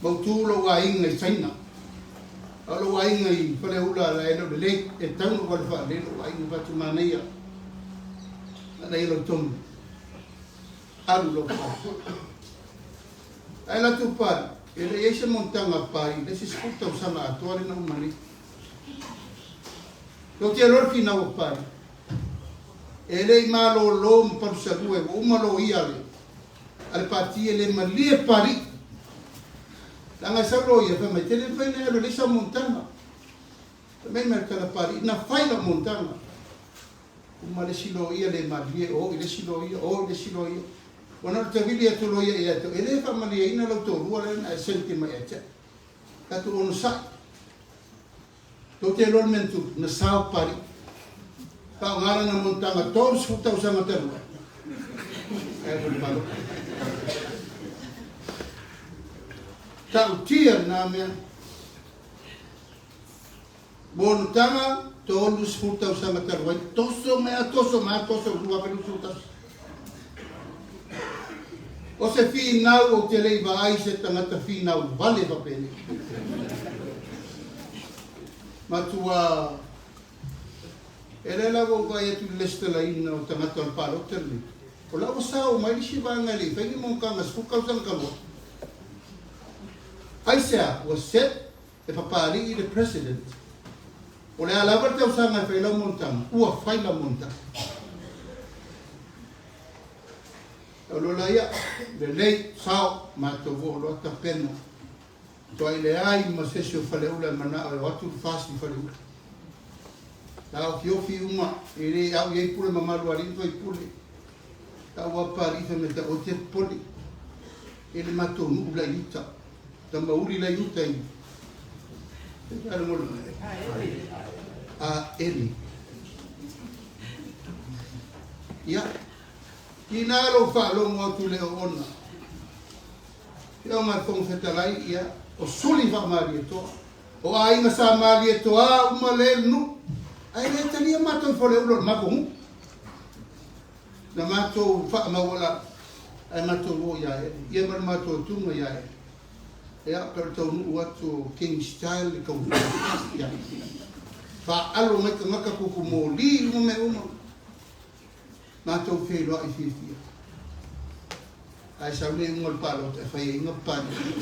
mautu lou aiga i Saina. A o lou aiga i Faleula la e le o lelei, e tatau ona ou alu faalelei lou aiga, fai atu manaia, manaia lau tonu, alu lou fale. Ae latou pali, e le i ai se monotaga a Papalii i le isi 10 tausaga atoa lea na uma nei. Tou te iloa le finau a Papalii. E le i malōlō ma palusalua ua uma loia a le a le Pati e le malie Papalii. Leaga e sau loia fai mai, te le mafai ona e alu e leai sau monotaga. Fai mai ma le tala Papalii, na fai lau monotaga. Uma le isi loia le malilie, o i le isi loia, o i le isi loia. Ua na o le tavili atu loia ia te oe, e le faamalieina lau toalua lea na e sente mai ia te au. Tatou onosai. Tou te iloa le mea na tupu, na sao Papalii. Faaaoga lana monotaga 30 tausaga talu ai. Ae alu i le palota. Ta'utia lena mea. Monotaga 30 tausaga talu ai, toso mai a toso mai a toso 2021. O se finau ou te le i vaai i se tagata finau vale faapenei. Matua e lea la ua ou vaai atu i le lesitalaina o tagata o le palota lenei. O la ua sao mai le isi vaega e le i fai ni monotaga 10 tausaga talu ai. Aisea? Ua set e Papalii le President. O le a lava le tausaga e fai lau monotaga, ua fai lau monotaga. Taulola ia, lelei, sao, matou oo loa tapena. Tuai leai ma se isi o Faleula e manao e o atu le FAST i Faleula. Taofiofi uma, e le au i ai pule mamalu a alii ma faipule. Tau a Papalii fai mai tau te popole. E le matou nuu la i uta. Tamauli la i uta i a Eli. Ia, ina lou faalogo atu i le oona. Afioga i le Fofoga Fetalai, ia, o suli faamalietoa. O aiga sa Malietoa uma le nuu. Ae le talia matou i Faleula o le matou nuu. Na matou faamaualalo, ae matou o ia Eli. Ia ma le matou atuga ia Eli. Ia, pe o le taunuu atu o King Style i taunuu. Ia. Faalo mai tagata kuku moli uma mea uma. Matou feiloai fiafia. Ae sau le iuga o le palota e fai ai Papalii.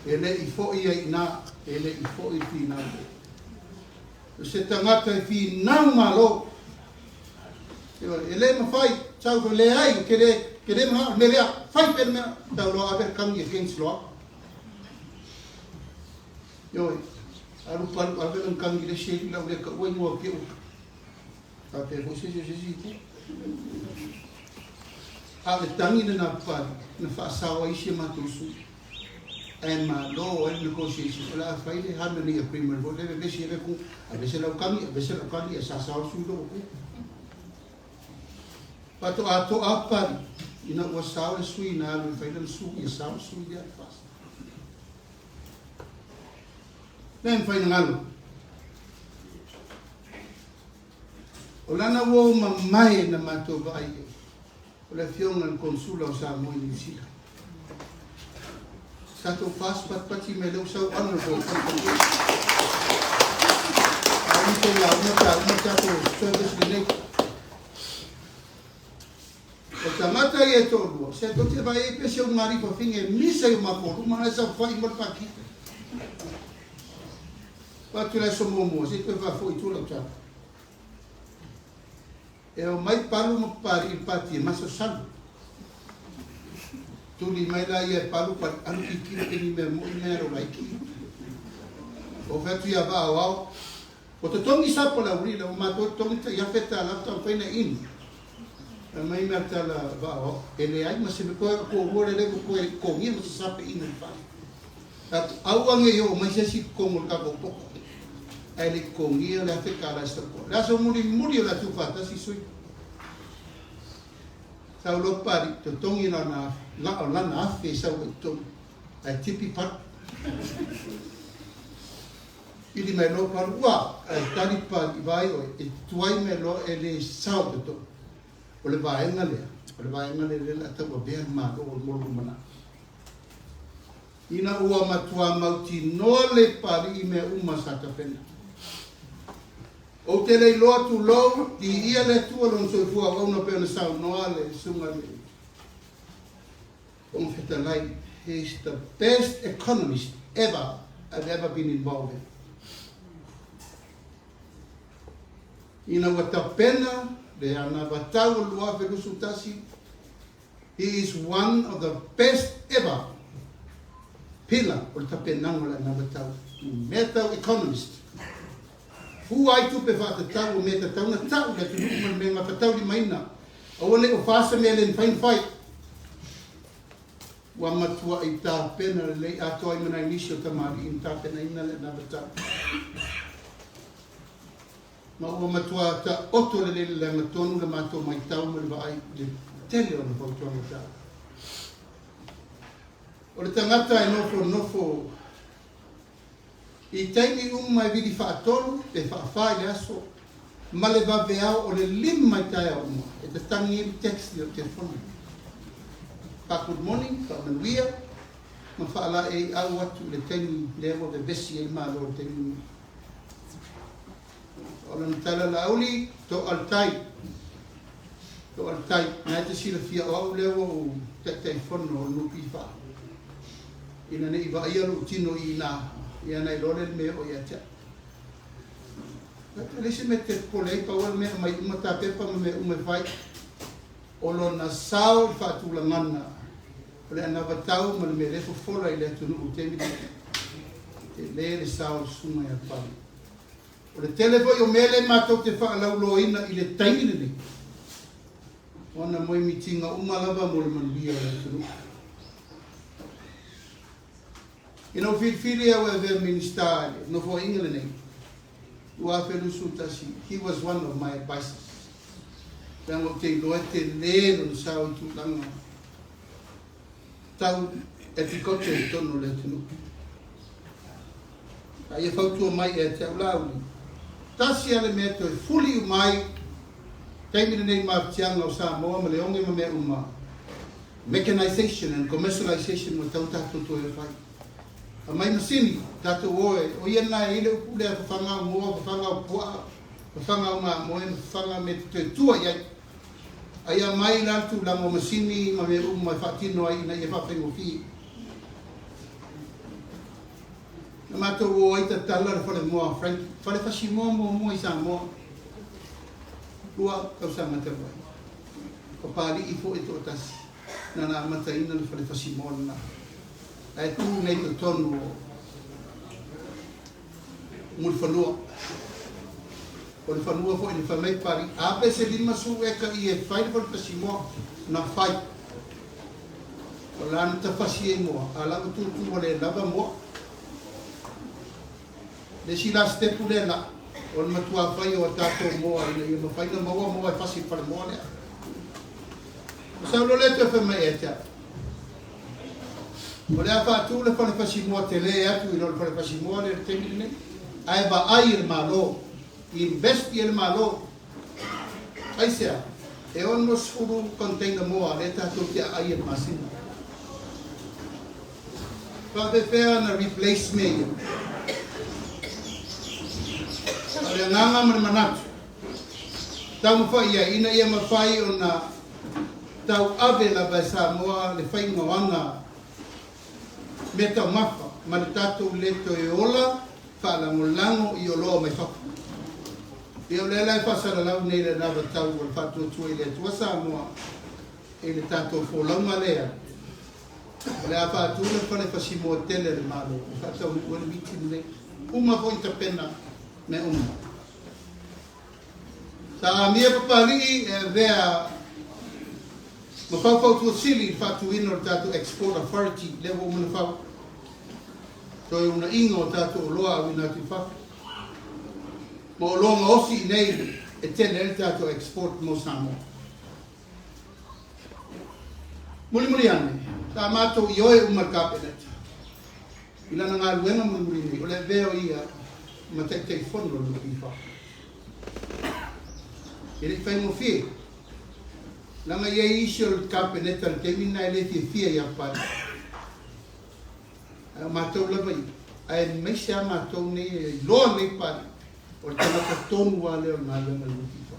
E le i foi ai i ina, e le i foi le finau. O se tagata e finau malo. E le mafai, sau fai, leai, ou te le, te le manao i le mea lea, fai pea le mea, tau loa ave le kagi against loa. Ioe, alu palu ave lana kagi i le isi alii lau lea taua ingoa o Piauta. Faapea foi se isi o se isi itu. A o le tagi lena a Papalii, na faasao ai isi a matou sui. Ae malo ai le negotiation, o le a fai le harmony agreement foi lea, vevesi ai le ku, aveese lau kagi, aveese lau kagi, ae sasao le sui lou ku. Faatoa to'a Papalii, ina ua sao le sui na alu e fai lana sui, ia sao le sui lea fast. Le mafai ona galo. O lana uo mamae na matou vaai i ai, o le afioga i le Konesula o Samoa i Niu Sila. Tatou fast patipati mai lea ua sau honorable A ui tou lauga pe a uma le tatou service lenei. O tagata ia e toalua, se tou te vaai ai pea si au gari fafine e misa i o matou luma, la e saofai uma le pati. Avatu i le aso muamua, se i toe faafoi i tua lau tala. E omai palu ma Papalii i le pati e masalosalo. Tuli mai la ia e palu pali, alu tilotilo pe ni mea moi mea lau laiti. Ou fai atu ia Vaaoao, Ua totogi sapa o le aulila, ua matou totogi tai afe tala faatoa mafai ona inu. Fai mai mea tala vaaoao, e leai ma se mea, toe toalua lea ua toe totogia ma se sape inu i le fale. Tatou aua ne i oo mai se isi i totonu o le tatou poko, ae le i totogia le afe tala e sapa. Le aso mulimuli o le a tuufaatasi sui. Sau loa Papalii, totogi lana afe, lana afe e sau ai i totonu, ae tipi palu. Pili mai loa palu, ua! Ae tali Papalii, vaai oe, e tuai mai loa e le sao i totonu. O le vaega lea, o le vaega lea lea o le a tauavea le Malo mo le lumanai. Ina ua matua mautinoa le Papalii i mea uma sa tapena. Ou te le iloa tulou, viia le Atua Lona soifua auauna pei ona saunoa le Susuga i le Fofoga Fetalai, he is the best economist ever I've ever been involved in. Ina ua tapena le anavatau o le 2021, he is one of the best ever pillar o le tapenaga o le anavatau i mea tau economist. Fua ai tupe faatatau o mea tatau ona tau i le atunuu ma le mea gafataulimaina, aua ne i o fa se mea le mafai ona fai. Ua matuai tapena lelei atoa ai ma nai nisi o tamalii na tapenaina le anavatau. Ma ua matua taoto lelei i le lagatonu le matou matau ma le vaai i le tele o ana fautuaga taua. O le tagata e nofonofo i taimi uma e vili faatolu pe faafā i le aso ma le vaveao o le 5 i taeao uma e tatagi ai le text i lau telefoni, faa-good morning, faamanuia ma faalaeiau atu i le taimi lea ua vevesi ai le Malo i le taimi lenei. O lana tala Laauli, to'a le tai, to'a le tai. Na e te silafia o au lea ua ou Taitaifono o le NPF. Ina ne i vaaia lou tino i ina, ia ona iloa lea o le mea e oo ia te au. E leai se mea e te popole ai, pau lava le mea aumai uma ta pepa ma mea uma e fai. O lona sao i le faatulagaga o le anavatau ma le mea lea e fofola i le atunuu i le taimi lenei, tele le sao o le Susuga ia Pale. O le tele foi o mea lea matou te faalauloaina i le taimi lenei, o ana moemitiga uma lava mo le manuia o le atunuu. Ina ua filifili au e avea Minisita i le Nofoaiga lenei, 2021, he was one of my advisors. Leaga ou te iloa e tele lona sao i tulaga tau agriculture i totonu o le atunuu. A ia fautua mai ia te au Laauli, tasi lava le mea toe fuli uma ai taimi lenei i mafatiaga o Samoa ma Leone ma mea uma, mechanization and commercialization ua tatau ona tatou toe fai. Aumai masini, tatou o e, o ia lena e i ai le upu lea fafaga au moa, fafaga au puaa, fafaga au mamoe ma fafaga mea e te toe tua i ai. A ia aumai la le tulaga o masini ma mea uma e faatino ai ina ia faafaigofie. Na matou o ai tatala le falemoa a Frankie, fale fasimoa muamua i Samoa, 2 tausaga talu ai. Papalii foi e toatasi na na amataina le fale fasimoa lena. Ae tu nei totonu o Mulifanua. O le fanua foi na fai mai Papalii, a pe se 50 eka i e fai le fale fasimoa, na fai. O la na tafasi ai moa, a la ua tutu ua le lava moa. Le isi la sitepu lea la, o le matua fai o a tatou moa ina ia mafai ona maua moa e fasi i le falemoa lea. O sau loa lea toe fai mai ia te au, o le a faatu le fale fasimoa tele atu i lo le fale fasimoa lea i le taimi lenei, ae vaai e le Malo, invest i ai le Malo. Aisea? E 60 container moa lea tatou te aai i le masina. Faapefea ona replace mea ia? O le agaga ma le manatu, taumafai i ai ina ia mafai ona tauave lava e Samoa le faiga o ana meataumafa ma le tatou le toe ola faalagolago i oloa mai fafo. Ia o lea la e faasalalau nei le anavatau o le faatuatua i le Atua Samoa i le tatou folauga lea o le a faatu le fale fasimoa tele a le Malo e faataunuu ai le miti lenei. Uma foi tapena mea uma. Sa amia Papalii e avea ma faufautua sili i le faatuina o le tatou Export Authority lea ua uma ona fau. Toe uunaiga o tatou oloa auina atu i fafo. Ma oloa gaosi i inei e tele ai le tatou export mo Samoa. Mulimuli ane, sa matou ioe uma i le Kapeneta i lana galuega mulimuli nei, o le avea o ia ma Taitaifono o le NPF. E le i faigofie, leaga e i ai isi o le Kapeneta i le taimi lena e le fiafia ia Papalii. Ae o matou lava ia, aemaise lava matou nei e iloa nei Papalii, o le tagata tonu lava lea o le galuega a le NPF.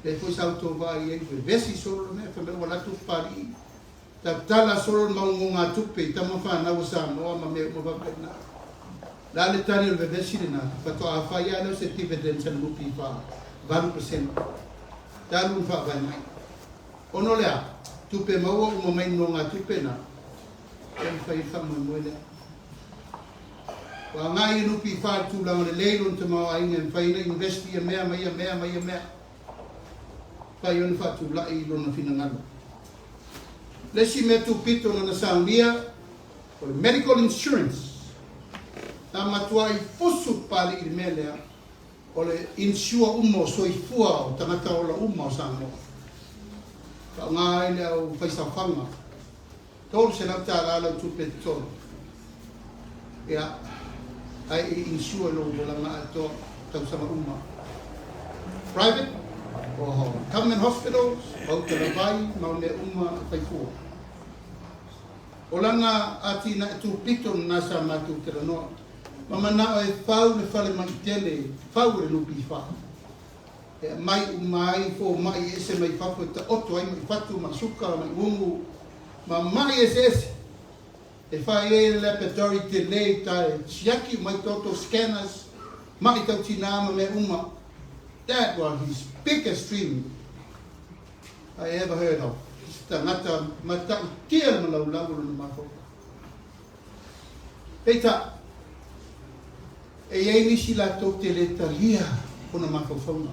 Lea foi sa outou vaai ai, vevesi solo le mea, fai mai ua alu atu Papalii, tatala solo le mau nonogatupe i tama fanau a Samoa ma mea uma faapena. Le a le tali o le vevesi lena? Faatoa fai lava lea o se dividends a le NPF, 8%. Talu ona faavae mai. Ona o le a? Tupe maua uma mai nonogatupe na, ia ma fai ai le faamoemoe lea. Ua agai le NPF i le tulaga lelei lona tamaoaiga e mafai ai ona invest ia mea ma ia mea ma ia mea. Mafai ona faatulai lona finagalo. Le isi mea tupito na na saunia, o le medical insurance. Na matuai fusu Papalii i le mea lea, o le insure uma o soifua o tagata ola uma o Samoa. Faaaoga ai le au faisaofaga, $300 lau tupe totogi, ia, ae e insure lou olaga atoa tausaga uma. Private or government hospitals, o uta lavai ma mea uma e fai fua. O lana atinae tupito lena sa matou talanoa ma manao e fau le fale ma'i tele fau e le NPF e aumai uma ai fomai ese mai fafo e taoto ai ma'i fatu, ma'i suka, ma'i ugu ma ma'i eseese e fai ai le laboratory tele i uta e siaki uma ai toto, scanners, ma'i tau tina ma mea uma. That was his biggest dream I ever heard of. Se tagata matautia le malaulau o lona mafaufau. Peitai, e i ai nisi latou te le talia ona mafaufauga.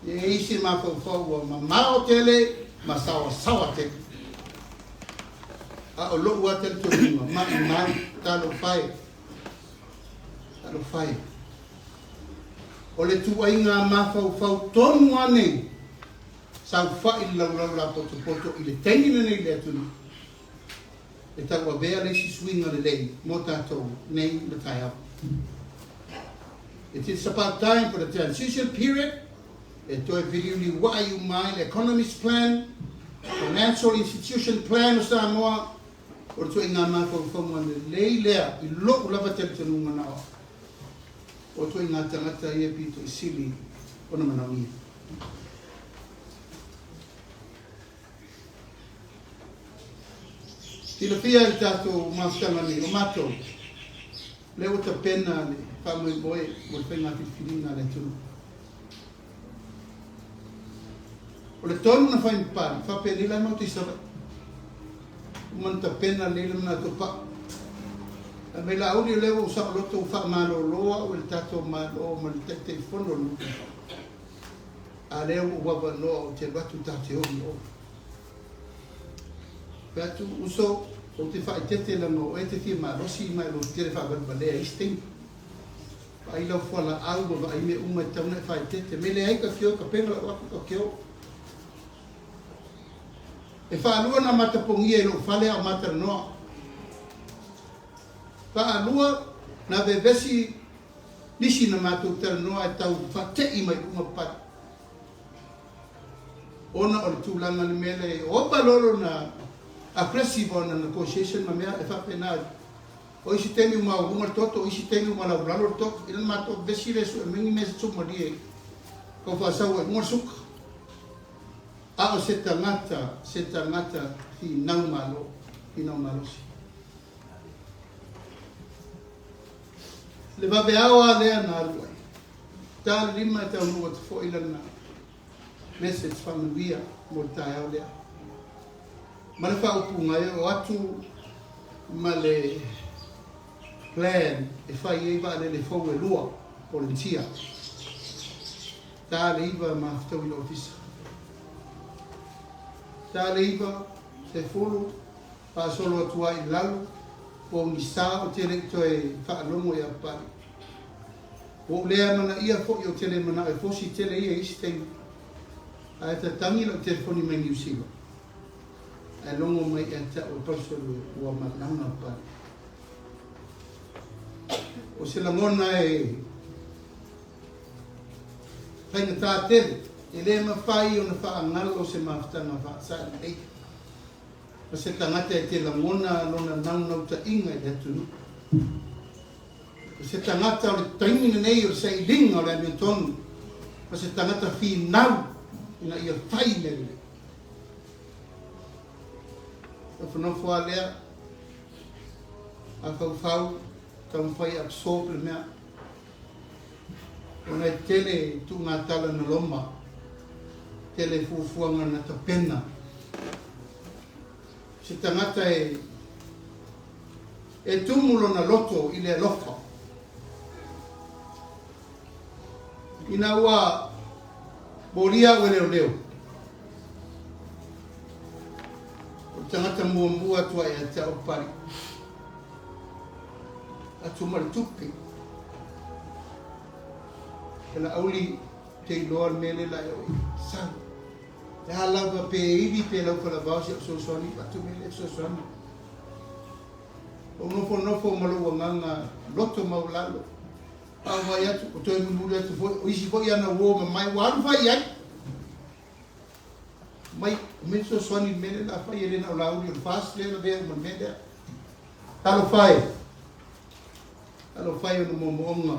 E i ai isi mafaufau ua mamao tele ma saoasaoa tele. A o lou lava talitonuga, maumau, talofa e, talofa e. O le tuuaiga mafaufau tonu lava nei, saofai le laulau lapotopoto i le taimi lenei i le atunuu, e tauavea le isi suiga lelei mo tatou nei ma taeao. It is about time for the transition period e toe filiuliuai uma ai le economist plan, financial institution plan o Samoa, o le tuuaiga mafaufauga lelei lea i lou lava talitonuga na o au. O ituaiga tagata ia pito i sili ona manaomia. Silafia e le tatou mafutaga nei, o matou, lea ua tapena le faamoemoe mo le faiga filifiliga a le atunuu. O le tonu na fai ma Papalii, faapenei la matou i Savaii. Uma ona tapena lelei le manatu o Pau. Fai mai Laauli, o lea ua ou saoloto ua faamalolo au e le tatou Malo ma le Taitaifono o le NPF. A lea ua ou avanoa ou te alu atu tatou te o i o. Fai atu, uso, ou te faaeteete leaga o oe e te fia malosi ma e lou tele faavalevalea i isi taimi. Vaai lau fualaau ma vaai mea uma e tatau ona e faaeteete. Me leai ka kio, tapena lau afu ka kio. E faalua na matapogia i lou fale a o matalanoa. Faalua na vevesi nisi na matou talanoa e tau faatei mai luga Papalii. Ona o le tulaga le mea lea e opa lolo na aggressive ona negotiation ma mea e faapena. O isi taimi ua maualuga le toto, o isi taimi ua malaulalo le toto. Ina na matou vevesi lea e sue mai ni mea se sumalie tau faasau ai i luga le suka. A o se tagata, se tagata finau malo, finau malosi. Le vaveao lava lea na alu ai. Ta le lima e taunuu atu foi lana message faamanuia mo le taeao lea. Ma le faaupuga e oo atu ma le plan e fai ai vaalele fou e lua, volunteer. Ta le 9 ma fetaui le ofisa. Ta le 9, 10, faasolo atu ai i lalo, pogisa ou te le i toe faalogo ia Papalii. Ua ou le amanaia foi ou te le manao e fosi tele ia i isi taimi. Ae tatagi lau telefoni mai Niu Sila. Ae logo mai ia te au e Palusalue ua malaga Papalii. O se lagona e faigata tele, e le mafai ona faagalo se mafutaga faasailelei ma se tagata e te lagona lona naunautaiga i le atunuu. O se tagata o le taimi lenei o le sailiga o le amiotonu ma se tagata finau ina ia fai mea lelei. Nofonofo lava lea, mafaufau. Taumafai e absorb le mea. Ona e tele tuugatala na loma, tele fuafuaga na tapena. Se tagata e e tumu lona loto i le alofa. Ina ua molia au e leoleo, o le tagata muamua atu ai ia te au Pali, atu ma le tupe. E Laauli te iloa le mea lea la e oo i sau. Le a lava pe ivi pe lau falavao si au fesoasoani, atu mea lea fesoasoani. Ou nofonofo ma lou agaga loto maualalo. A ou vaai atu, ua toe mulimuli atu foi, o isi foi ana uo ma mae ua alu fai i ai. Mai, o mea fesoasoani i le mea lea la fai, e le na o Laauli o le FAST lea lavea uma i le mea lea. Talofa e! Talofa e ona moomooga,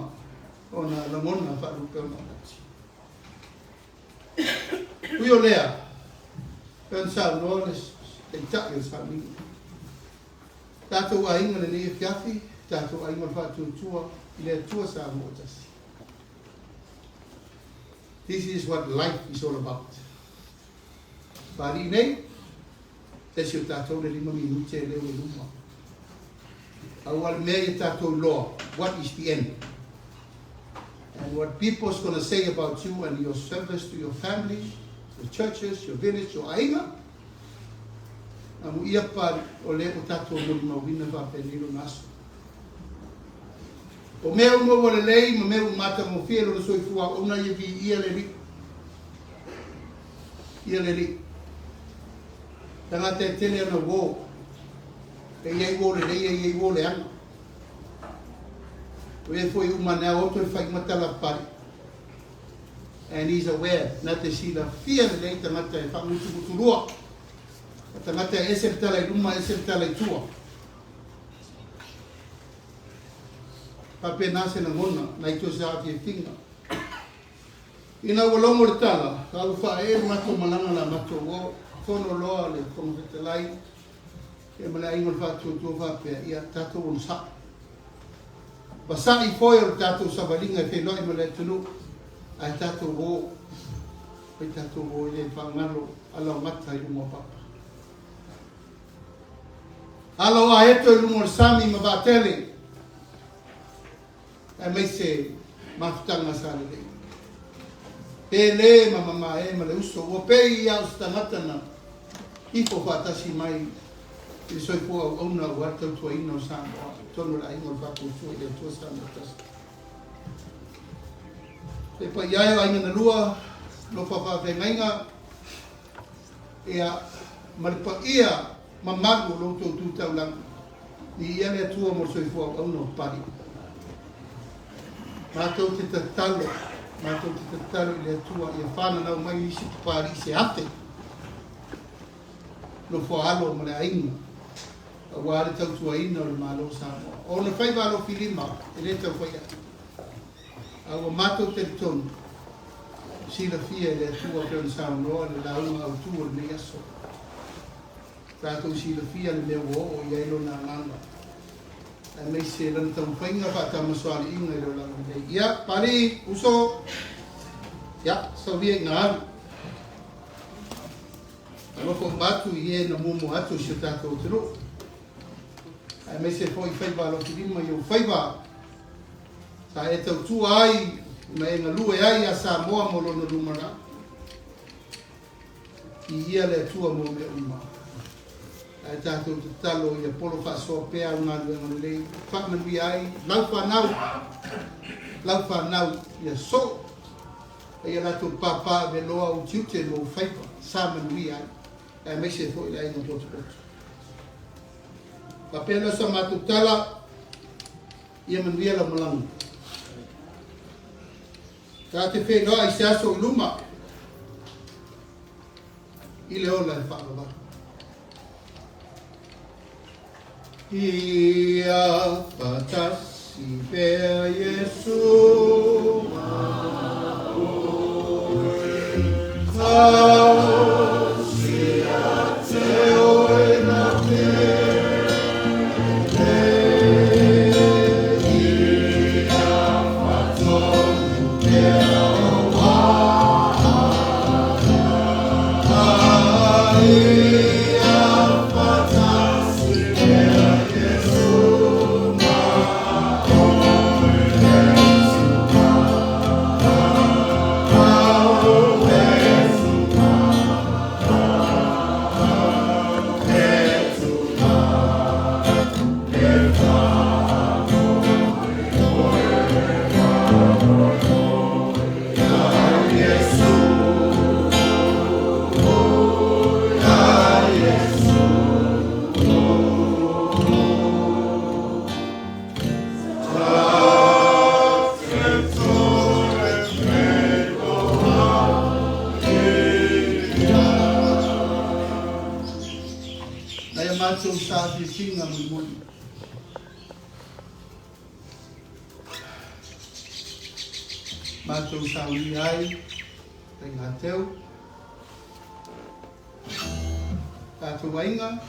ona lagona faalupe ona lati. Ui o lea, pei ona saunoa le Taitai o le Sauniga, tatou aiga lenei afiafi, tatou aiga o le Faatuatua i le Atua Samoa tasi. This is what life is all about. Pāli'i nei, tasi o tatou le 5 minute lea ua i luma. Aua le mea ia tatou iloa, what is the end? And what people's gonna say about you and your service to your family, your churches, your village, your aiga, amuia pāli'i, o lea ua tatou molimauina faapenei lona aso. O mea uma ua lelei ma mea ua matagofie lona soifua auauna ia viia le Alii. Ia le Alii. Tagata e tele ana uo. E i ai uo lelei e i ai uo leaga. O ia foi uma ane a oto e fai uma tala pali. And he's aware, na te silafia lelei tagata e faagutugutulua. Tagata e ese le tala i luma, ese le tala i tua. Faapena se lagona, nai toe saafiafiga. Ina ua logo le tala, a ua faaee le matou malaga la matou o, fono loa le Fofoga Fetalai ia ma le aiga o le Faatuatua faapea, ia tatou onosai. Vasa'i foe o le tatou savaliga e feiloai ma le atunuu, ae tatou o, fai tatou o e le faagalo ala o mata i luga o papa. Ala o aeto i luga o le sami ma vaatele, aemaise mafutaga sa lelei. Pe le ma mamae ma le uso, ua pei ia o se tagata na ifo faatasi mai i le soifua auauna aua le tautuaina o Samoa i totonu o le aiga o le Faatuatua i le Atua Samoa tasi. Le paia e o aiga na lua, alofa faafeagaiga, ia, ma le paia mamalu o lo outou tu taulaga, viia le Atua mo le soifua auauna o Papalii. Matou te tatalo, matou te tatalo i le Atua ia fananau mai nisi Papalii se afe, nofo alo ma le aiga, aua le tautuaina o le Malo o Samoa. O ona faiva alofilima e le tau fai atu. A ua matou talitonu, silafia e le Atua pei ona saunoa le lauga autu o lenei aso. Tatou silafia le mea ua oo i ai lona agaga, aemaise lana taumafaiga faatamasoaliiga i le olaga lenei. Ia, Papalii, uso, ia, saulia ina alu. Alofa uma atu i e na muamua atu i si o tatou atunuu, aemaise foi faiva alofilima i ou faiva sa e tautua ai ma e galue ai iā Samoa mo lona lumanai. Viia le Atua mo mea uma. Ae tatou tatalo ia polo faasoa pea au galuega lelei, faamanuia ai lau fanau, lau fanau ia soo, a ia latou pāpā aveloa ou tiute ma ou faiva sa manuia ai, aemaise foi le aiga potopoto. Faapea lea o sa matou tala, ia manuia lau malaga. Ta te feiloai i se aso i luma i le ola e faavavau. Ia faatasi pea Iesu ma oe. Tausi ia te oe na te. saafiafiga mulimuli. Matou saunia ai faigateu tatou aiga,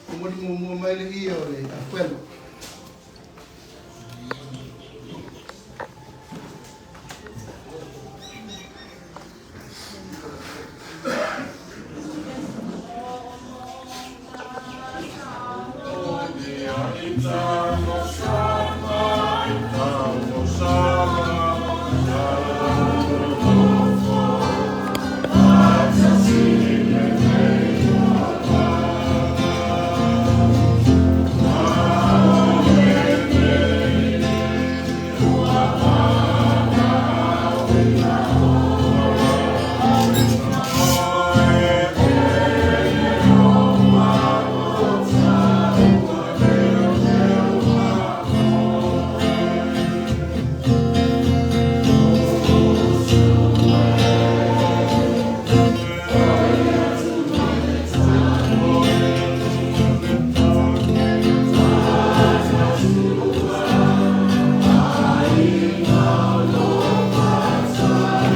momoli muamua mai le ia o le afuelo.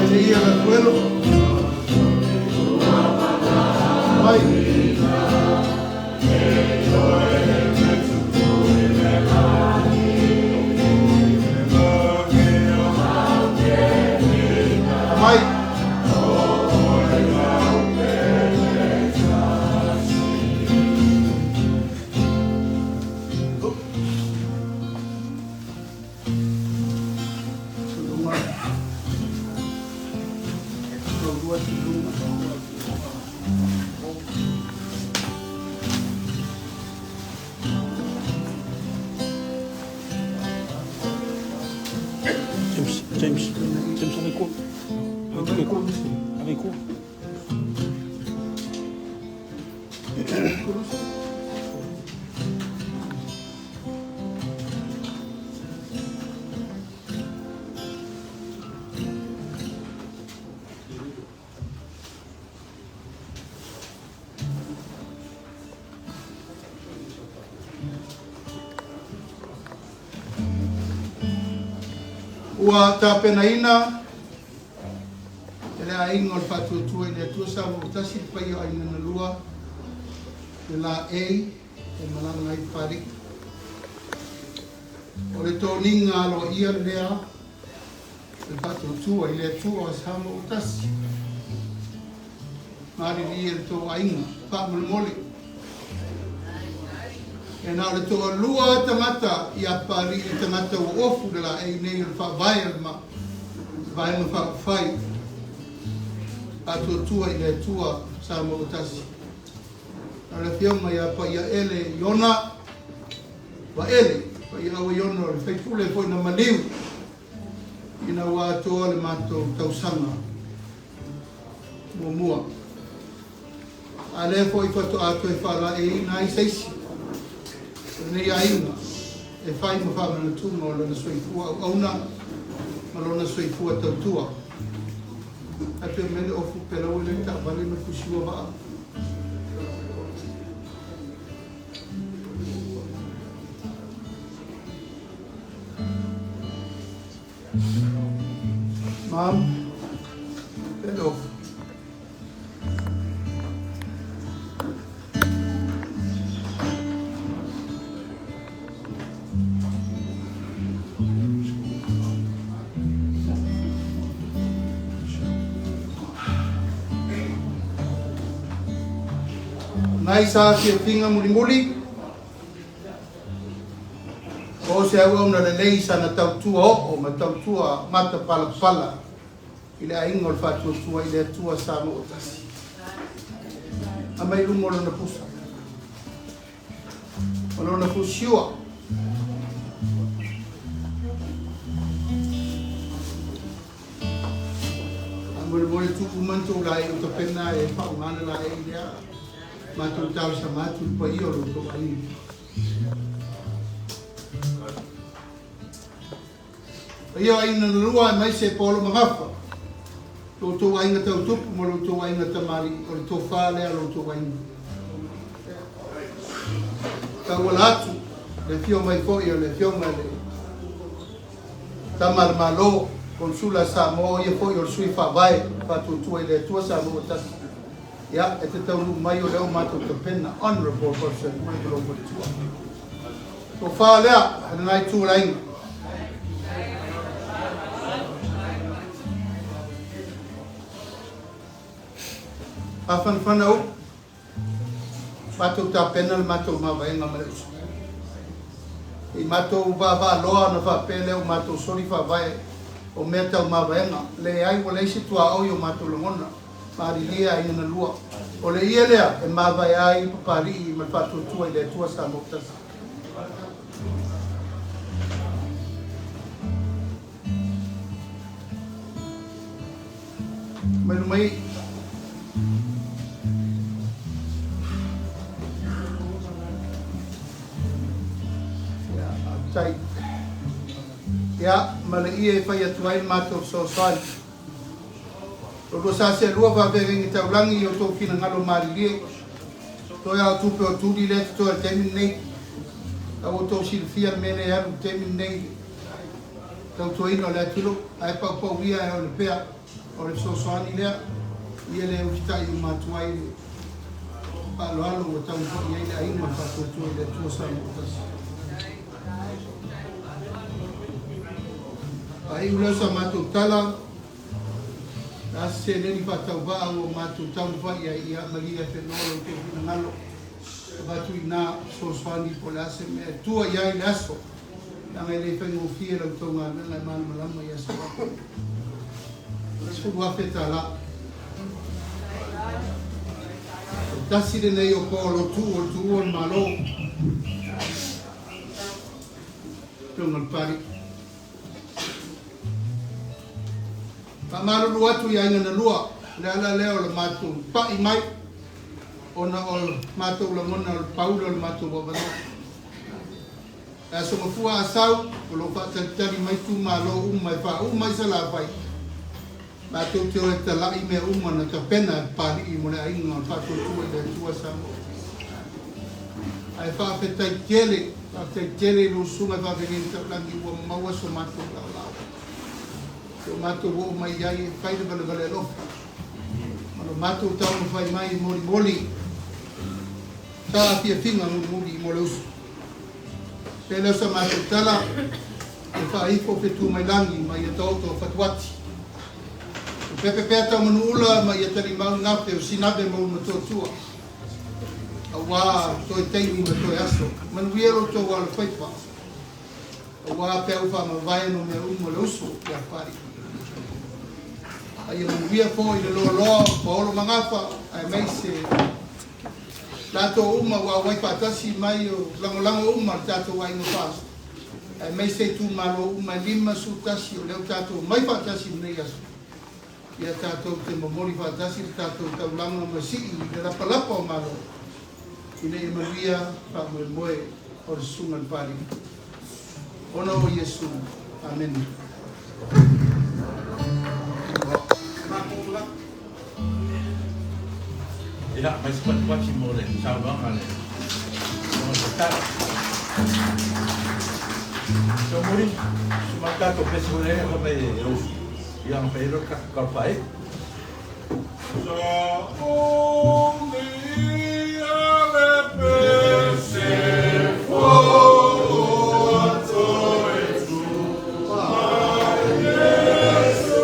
Le ia le afuelo. Mai. Mai. Tuluga. Taulua tuluga.
James, James, James, avec quoi? Avec quoi? Avec quoi?
Ua tapenaina e le aiga o le Faatuatua i le Atua sa tasi le paia o aiga na lua le la e malaga ai Papalii. O le toniga aloaia lea le Faatuatua i le Atua o sa mo tasi. Malilie le tou aiga, faamolemole. E na o le toalua tagata ia Papalii i tagata ua ofu le laei nei o le faavae o le vaega faaupufai Faatuatua i le Atua sa mo tasi. O le afioga ia Paiaele Iona Vaele, Paiaua Iona o le faipule foi na maliu ina ua atoa le matou tausaga muamua. A lea foi faatoa toe faalaeiina ai seisi o lenei aiga e fai ma faamanatuga o lona soifua auauna ma lona soifua tautua. Atu e mele ofu pelau e le taavale ma fusiua vaa. Mam, pele ofu. Nai sa fiafiga mulimuli o se auauna lelei sana tautua oo ma tautua mata palapala i le aiga o le Faatuatua i le Atua sa mo tasi. A mai luga o lona pusa o lona fusiua. A molemole tupu mantu la e o tapena e whaungana la e lea mātou talosaga atu i le paia o lo outou aiga. Paia o aiga na lua e mai se polo magafa. Lo outou aiga tautupu ma lo outou aiga tamali'i o le tofa lea lo outou aiga. Tauala atu le afio mai foi o le afioga i le Tama a le Malo, Konesula a Samoa, o ia foi o le Sui Faavae Faatuatua i le Atua Samoa ua Tasi. Ia, e te taunuu mai o lea ua matou tapena, Honourable Godson Uipa lou faletua. Tofa lea a lena itu o le aiga. Mafanafana upu. Matou tapena le matou mavaega ma le uso. I matou vaavaaloa ona faapea lea ua matou soli faavae o mea tau mavaega. Leai, ua leai se tuaoi o matou lagona. Malilie aiga na lua. O le ie lea e mavae ai Papalii ma le Faatuatua i le Atua Samoa Tasi. Mai luma i. Ia, faafetai. Ia, ma le ie e fai atu ai le matou fesoasoani. Lo lua sa seelua faafeagaiga taulagi i o outou finagalo malilie. Toe a o tupe o tuli lea e totoe i le taimi lenei. A ua outou silafia le mea lea e alu i le taimi lenei i le tautuaina o le atunuu, ae paupauia e ole pea o le fesoasoani lea, ia le usitai uma atu ai le faaaloalo ua taumafai i ai le aiga ma le faatuatua i le Atua Samoa Tasi. Faaiu lea o sa matou tala, le a se seleni faatauvaa ua matou taumafai i ai, ia malie afenoa lo outou finagalo, avatu i ina fesoasoani po o le a se mea e tua i ai le aso, leaga e le faigofie la outou galuega e malamalama i aso a. $10,000. O tasi lenei o po o lotu o le tuua o le Malo. Afioga i le Papalii. Faamalulu atu i aiga na lua, o le ala lea o le matou pai mai, ona o le matou lagona o le paula o le matou avanoa. Le Aso Gafua a sau, o lo o faatalitali mai itumalo uma e faauma ai Salafai, matou te o e talai mea uma na tapena e Papalii mo le aiga o le Faatuatua i le Atua Samoa. Ae faafetai tele, faafetai tele i lou susuga i faafeagaiga taulagi ua maua so matou laolao. So matou oo mai ai e fai le valevale alofa. Ma lo matou taumafai mai e molimoli saafiafiga mulimuli mo le uso. Pe leo sa matou tala, e faaifo fetu mai lagi ma ia taoto fatuati. O pepe pea tau manuula ma ia talimau gafe o sinave ma ulumatuatua. Auā toe taimi ma toe aso. Manuia lo outou alofaiva. Auā peau faamavae no mea uma o le uso ia Papalii. A ia manuia foi le loaloa o Paolo Magafa aemaise latou uma ua auai faatasi mai o lagolago uma le tatou aiga FAST aemaise itumalo uma e 51 o lea ua tatou omai faatasi i lenei aso. Ia tatou te momoli faatasi le tatou taulaga ma sii i le lapalapa o Malo ina ia manuia faamoemoe o le Susuga i le Papalii. Ona o Iesu. Amene.
Ia, mai se patupati mo le saunoaga a le Fofoga Fetalai. Taumuli, suma le tatou pese foi lea fai mai e usu, ia ona fai ai lea o le tatou tala faaiu.
Sa umia le pese fou a toe tu mai Iesu.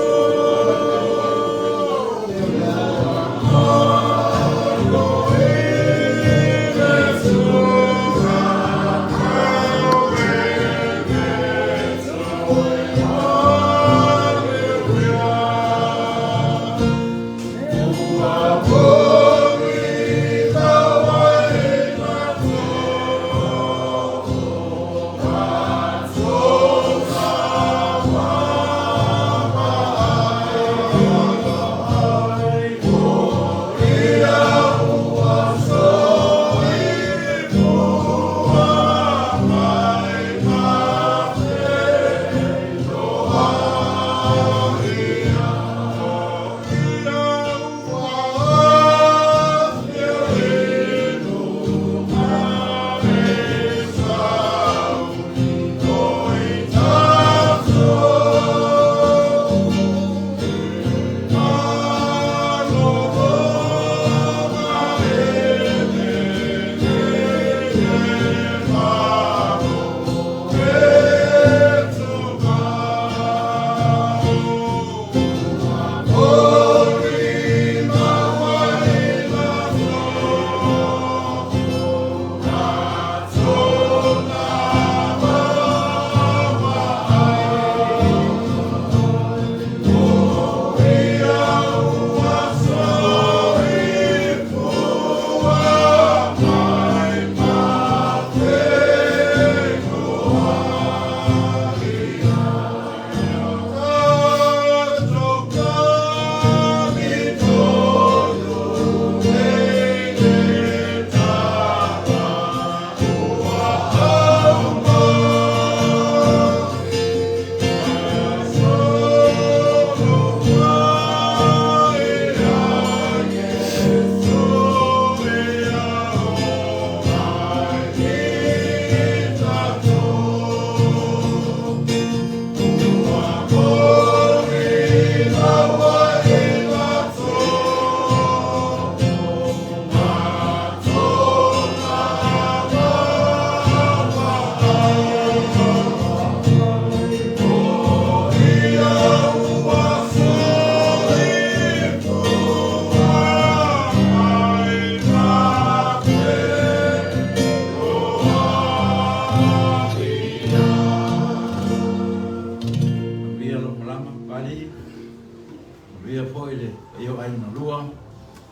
Manuia foi le paia o aiga na lua,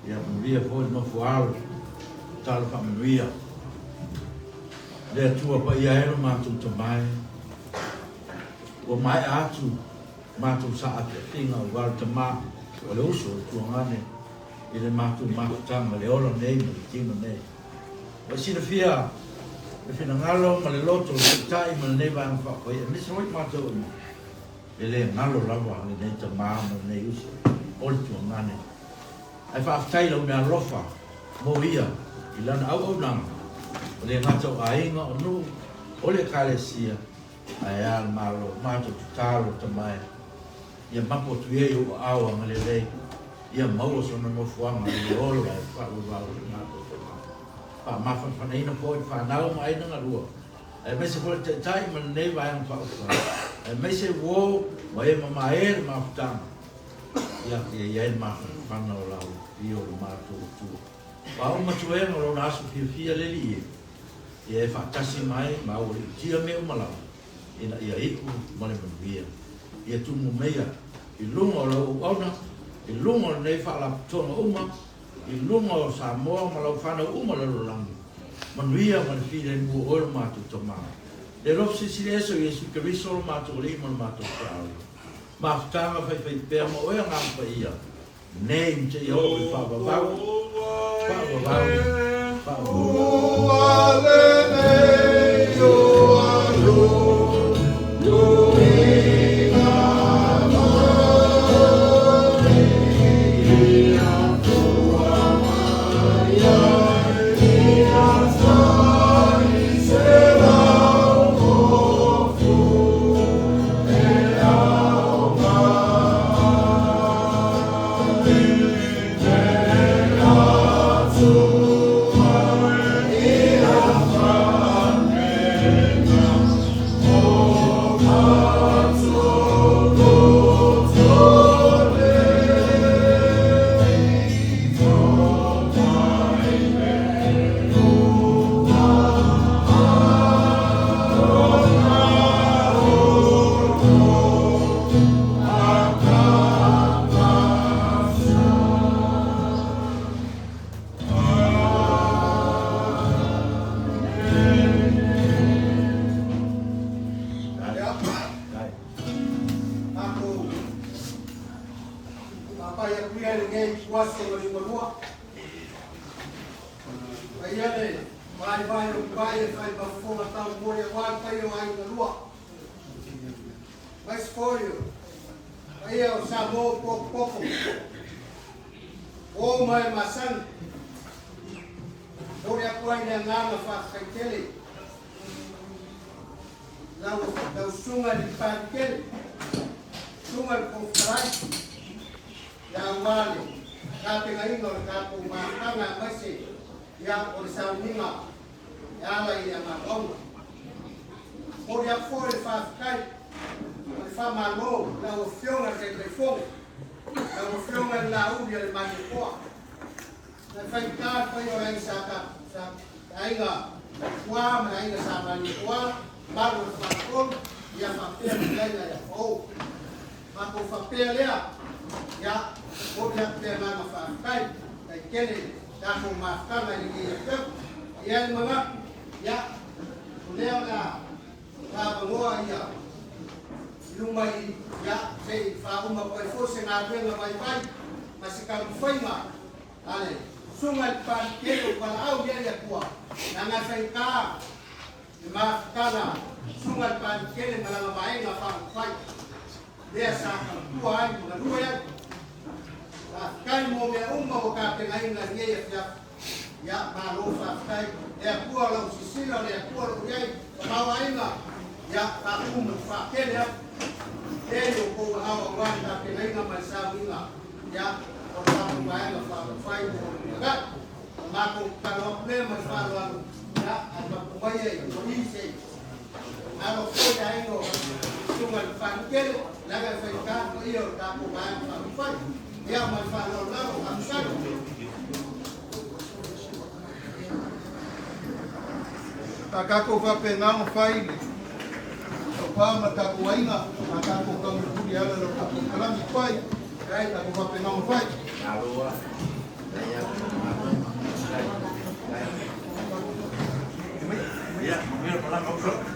ia manuia foi le nofo alo, tatalo faamanuia. Le Atua paia e lo matou Tama e, ua maea atu matou saafiafiga aua le Tama o le uso o le tuagane i le matou mafutaga i le ola nei ma le tino nei. Ua e silafia le finagalo ma le loto o le Taitai ma lenei Vaega Faafuai aemaise foi matou uma, E le galo lava lenei tama ma lenei uso o le tuagane. Ae faafetai i lau meaalofa mo ia i lana auaunaga, o le gata o aiga, o nuu, o le Ekalesia, ae a le Malo. Matou tatalo tama e, ia mapu atu ia i ou aao agalelei, ia maua sona nofoaga i le ola e faavavau i le matou tama. Faamafanafanaina foi le fanau ma aiga galua. Aemaise foi le Taitai ma lenei Vaega Faaupufai, aemaise uo ma e mamae le mafutaga, ia, ia i ai le mafanafana o lau afio o le matou Atua. O a uma tuega o lona aso fiafia le Alii e, ia e faatasi mai ma aualiitia mea uma lava, ina ia iu ma le manuia. Ia tumu meia i luga o lau auauna, i luga o lenei faalapotopotoga uma, I luga o Samoa ma lau fanau uma lalolagi, manuia ma le filemu o oe lo matou Tama. Le alofa silisili ese o Iesu Keriso lo matou Alii ma lo matou Feaoi. Mafutaga faifaipea ma oe Agaga Paia, nei ma seia oo i le faavavau, faavavau, faavavau.
Papai aku ia lenei ituaso ma liugalua. Paia le vaivai o pai e fai ma fofoga taumoli aua le paia o aiga lua. Aemaise foi o paia o Samoa potopoto. O ma e masani. Momoli atu ai le agaga faafetai tele lau lau susuga i le Palikele, susuga i le Fofoga Fetalai, ia aua le tapenaina o le tatou mafutaga aemaise ia o le sauniga e ala i le agaga auga. Momoli atu foi le faafetai ma le faamalo i lau Afioga i le Taitaifono, lau Afioga i le Laauli a le Malietoa, Na faigata le paia o le aiga Sa Sa le aiga Tua ma le aiga Sa Malietoa, mamalu o le Faletolu, ia faapea le fetalaiga ia Paul. Matou faapea lea, ia, momoli atu le agaga faafetai, tai tele i le tatou mafutaga i lenei afiafi. E i ai le manatu, ia, o lea o le a avanoa ia i luma i, ia, se i faauma atu ai foi se galuega vaivai ma se taumafaiga A le Susuga i le Palikele o valaau i ai le Atua, leaga e faigata le mafutaga a le Susuga i le Palikele ma lana vaega faaupufai, lea sa tautua ai ma galue ai. Faafetai mo mea uma ua tapenaina i lenei afiafi. Ia, malo faafetai. Le Atua lau sisila, le Atua lou i ai, tamaoaiga, ia, faatu ma te faatele atu. Lea i outou aao aua le tapenaina ma le sauniga. Ia, o le tatou Vaega Faaupufai mo le lumanai. Na matou tatalo atu lea ma le faaaloalo, ia, ae mapu maia i i se i alo foi le aiga o Susuga i le Panikele, leaga e faigata le paia o le tatou Vaega Faaupufai. Ia, ma le faaaloalo lava, faafetai. Sa tatou faapena ona fai le taupa ma le tatou aiga, sa tatou taumulimuli e ala i lau tatou kalami pai. Faafetai, tatou faapena ona fai.
Ia, manuia le malaga uso.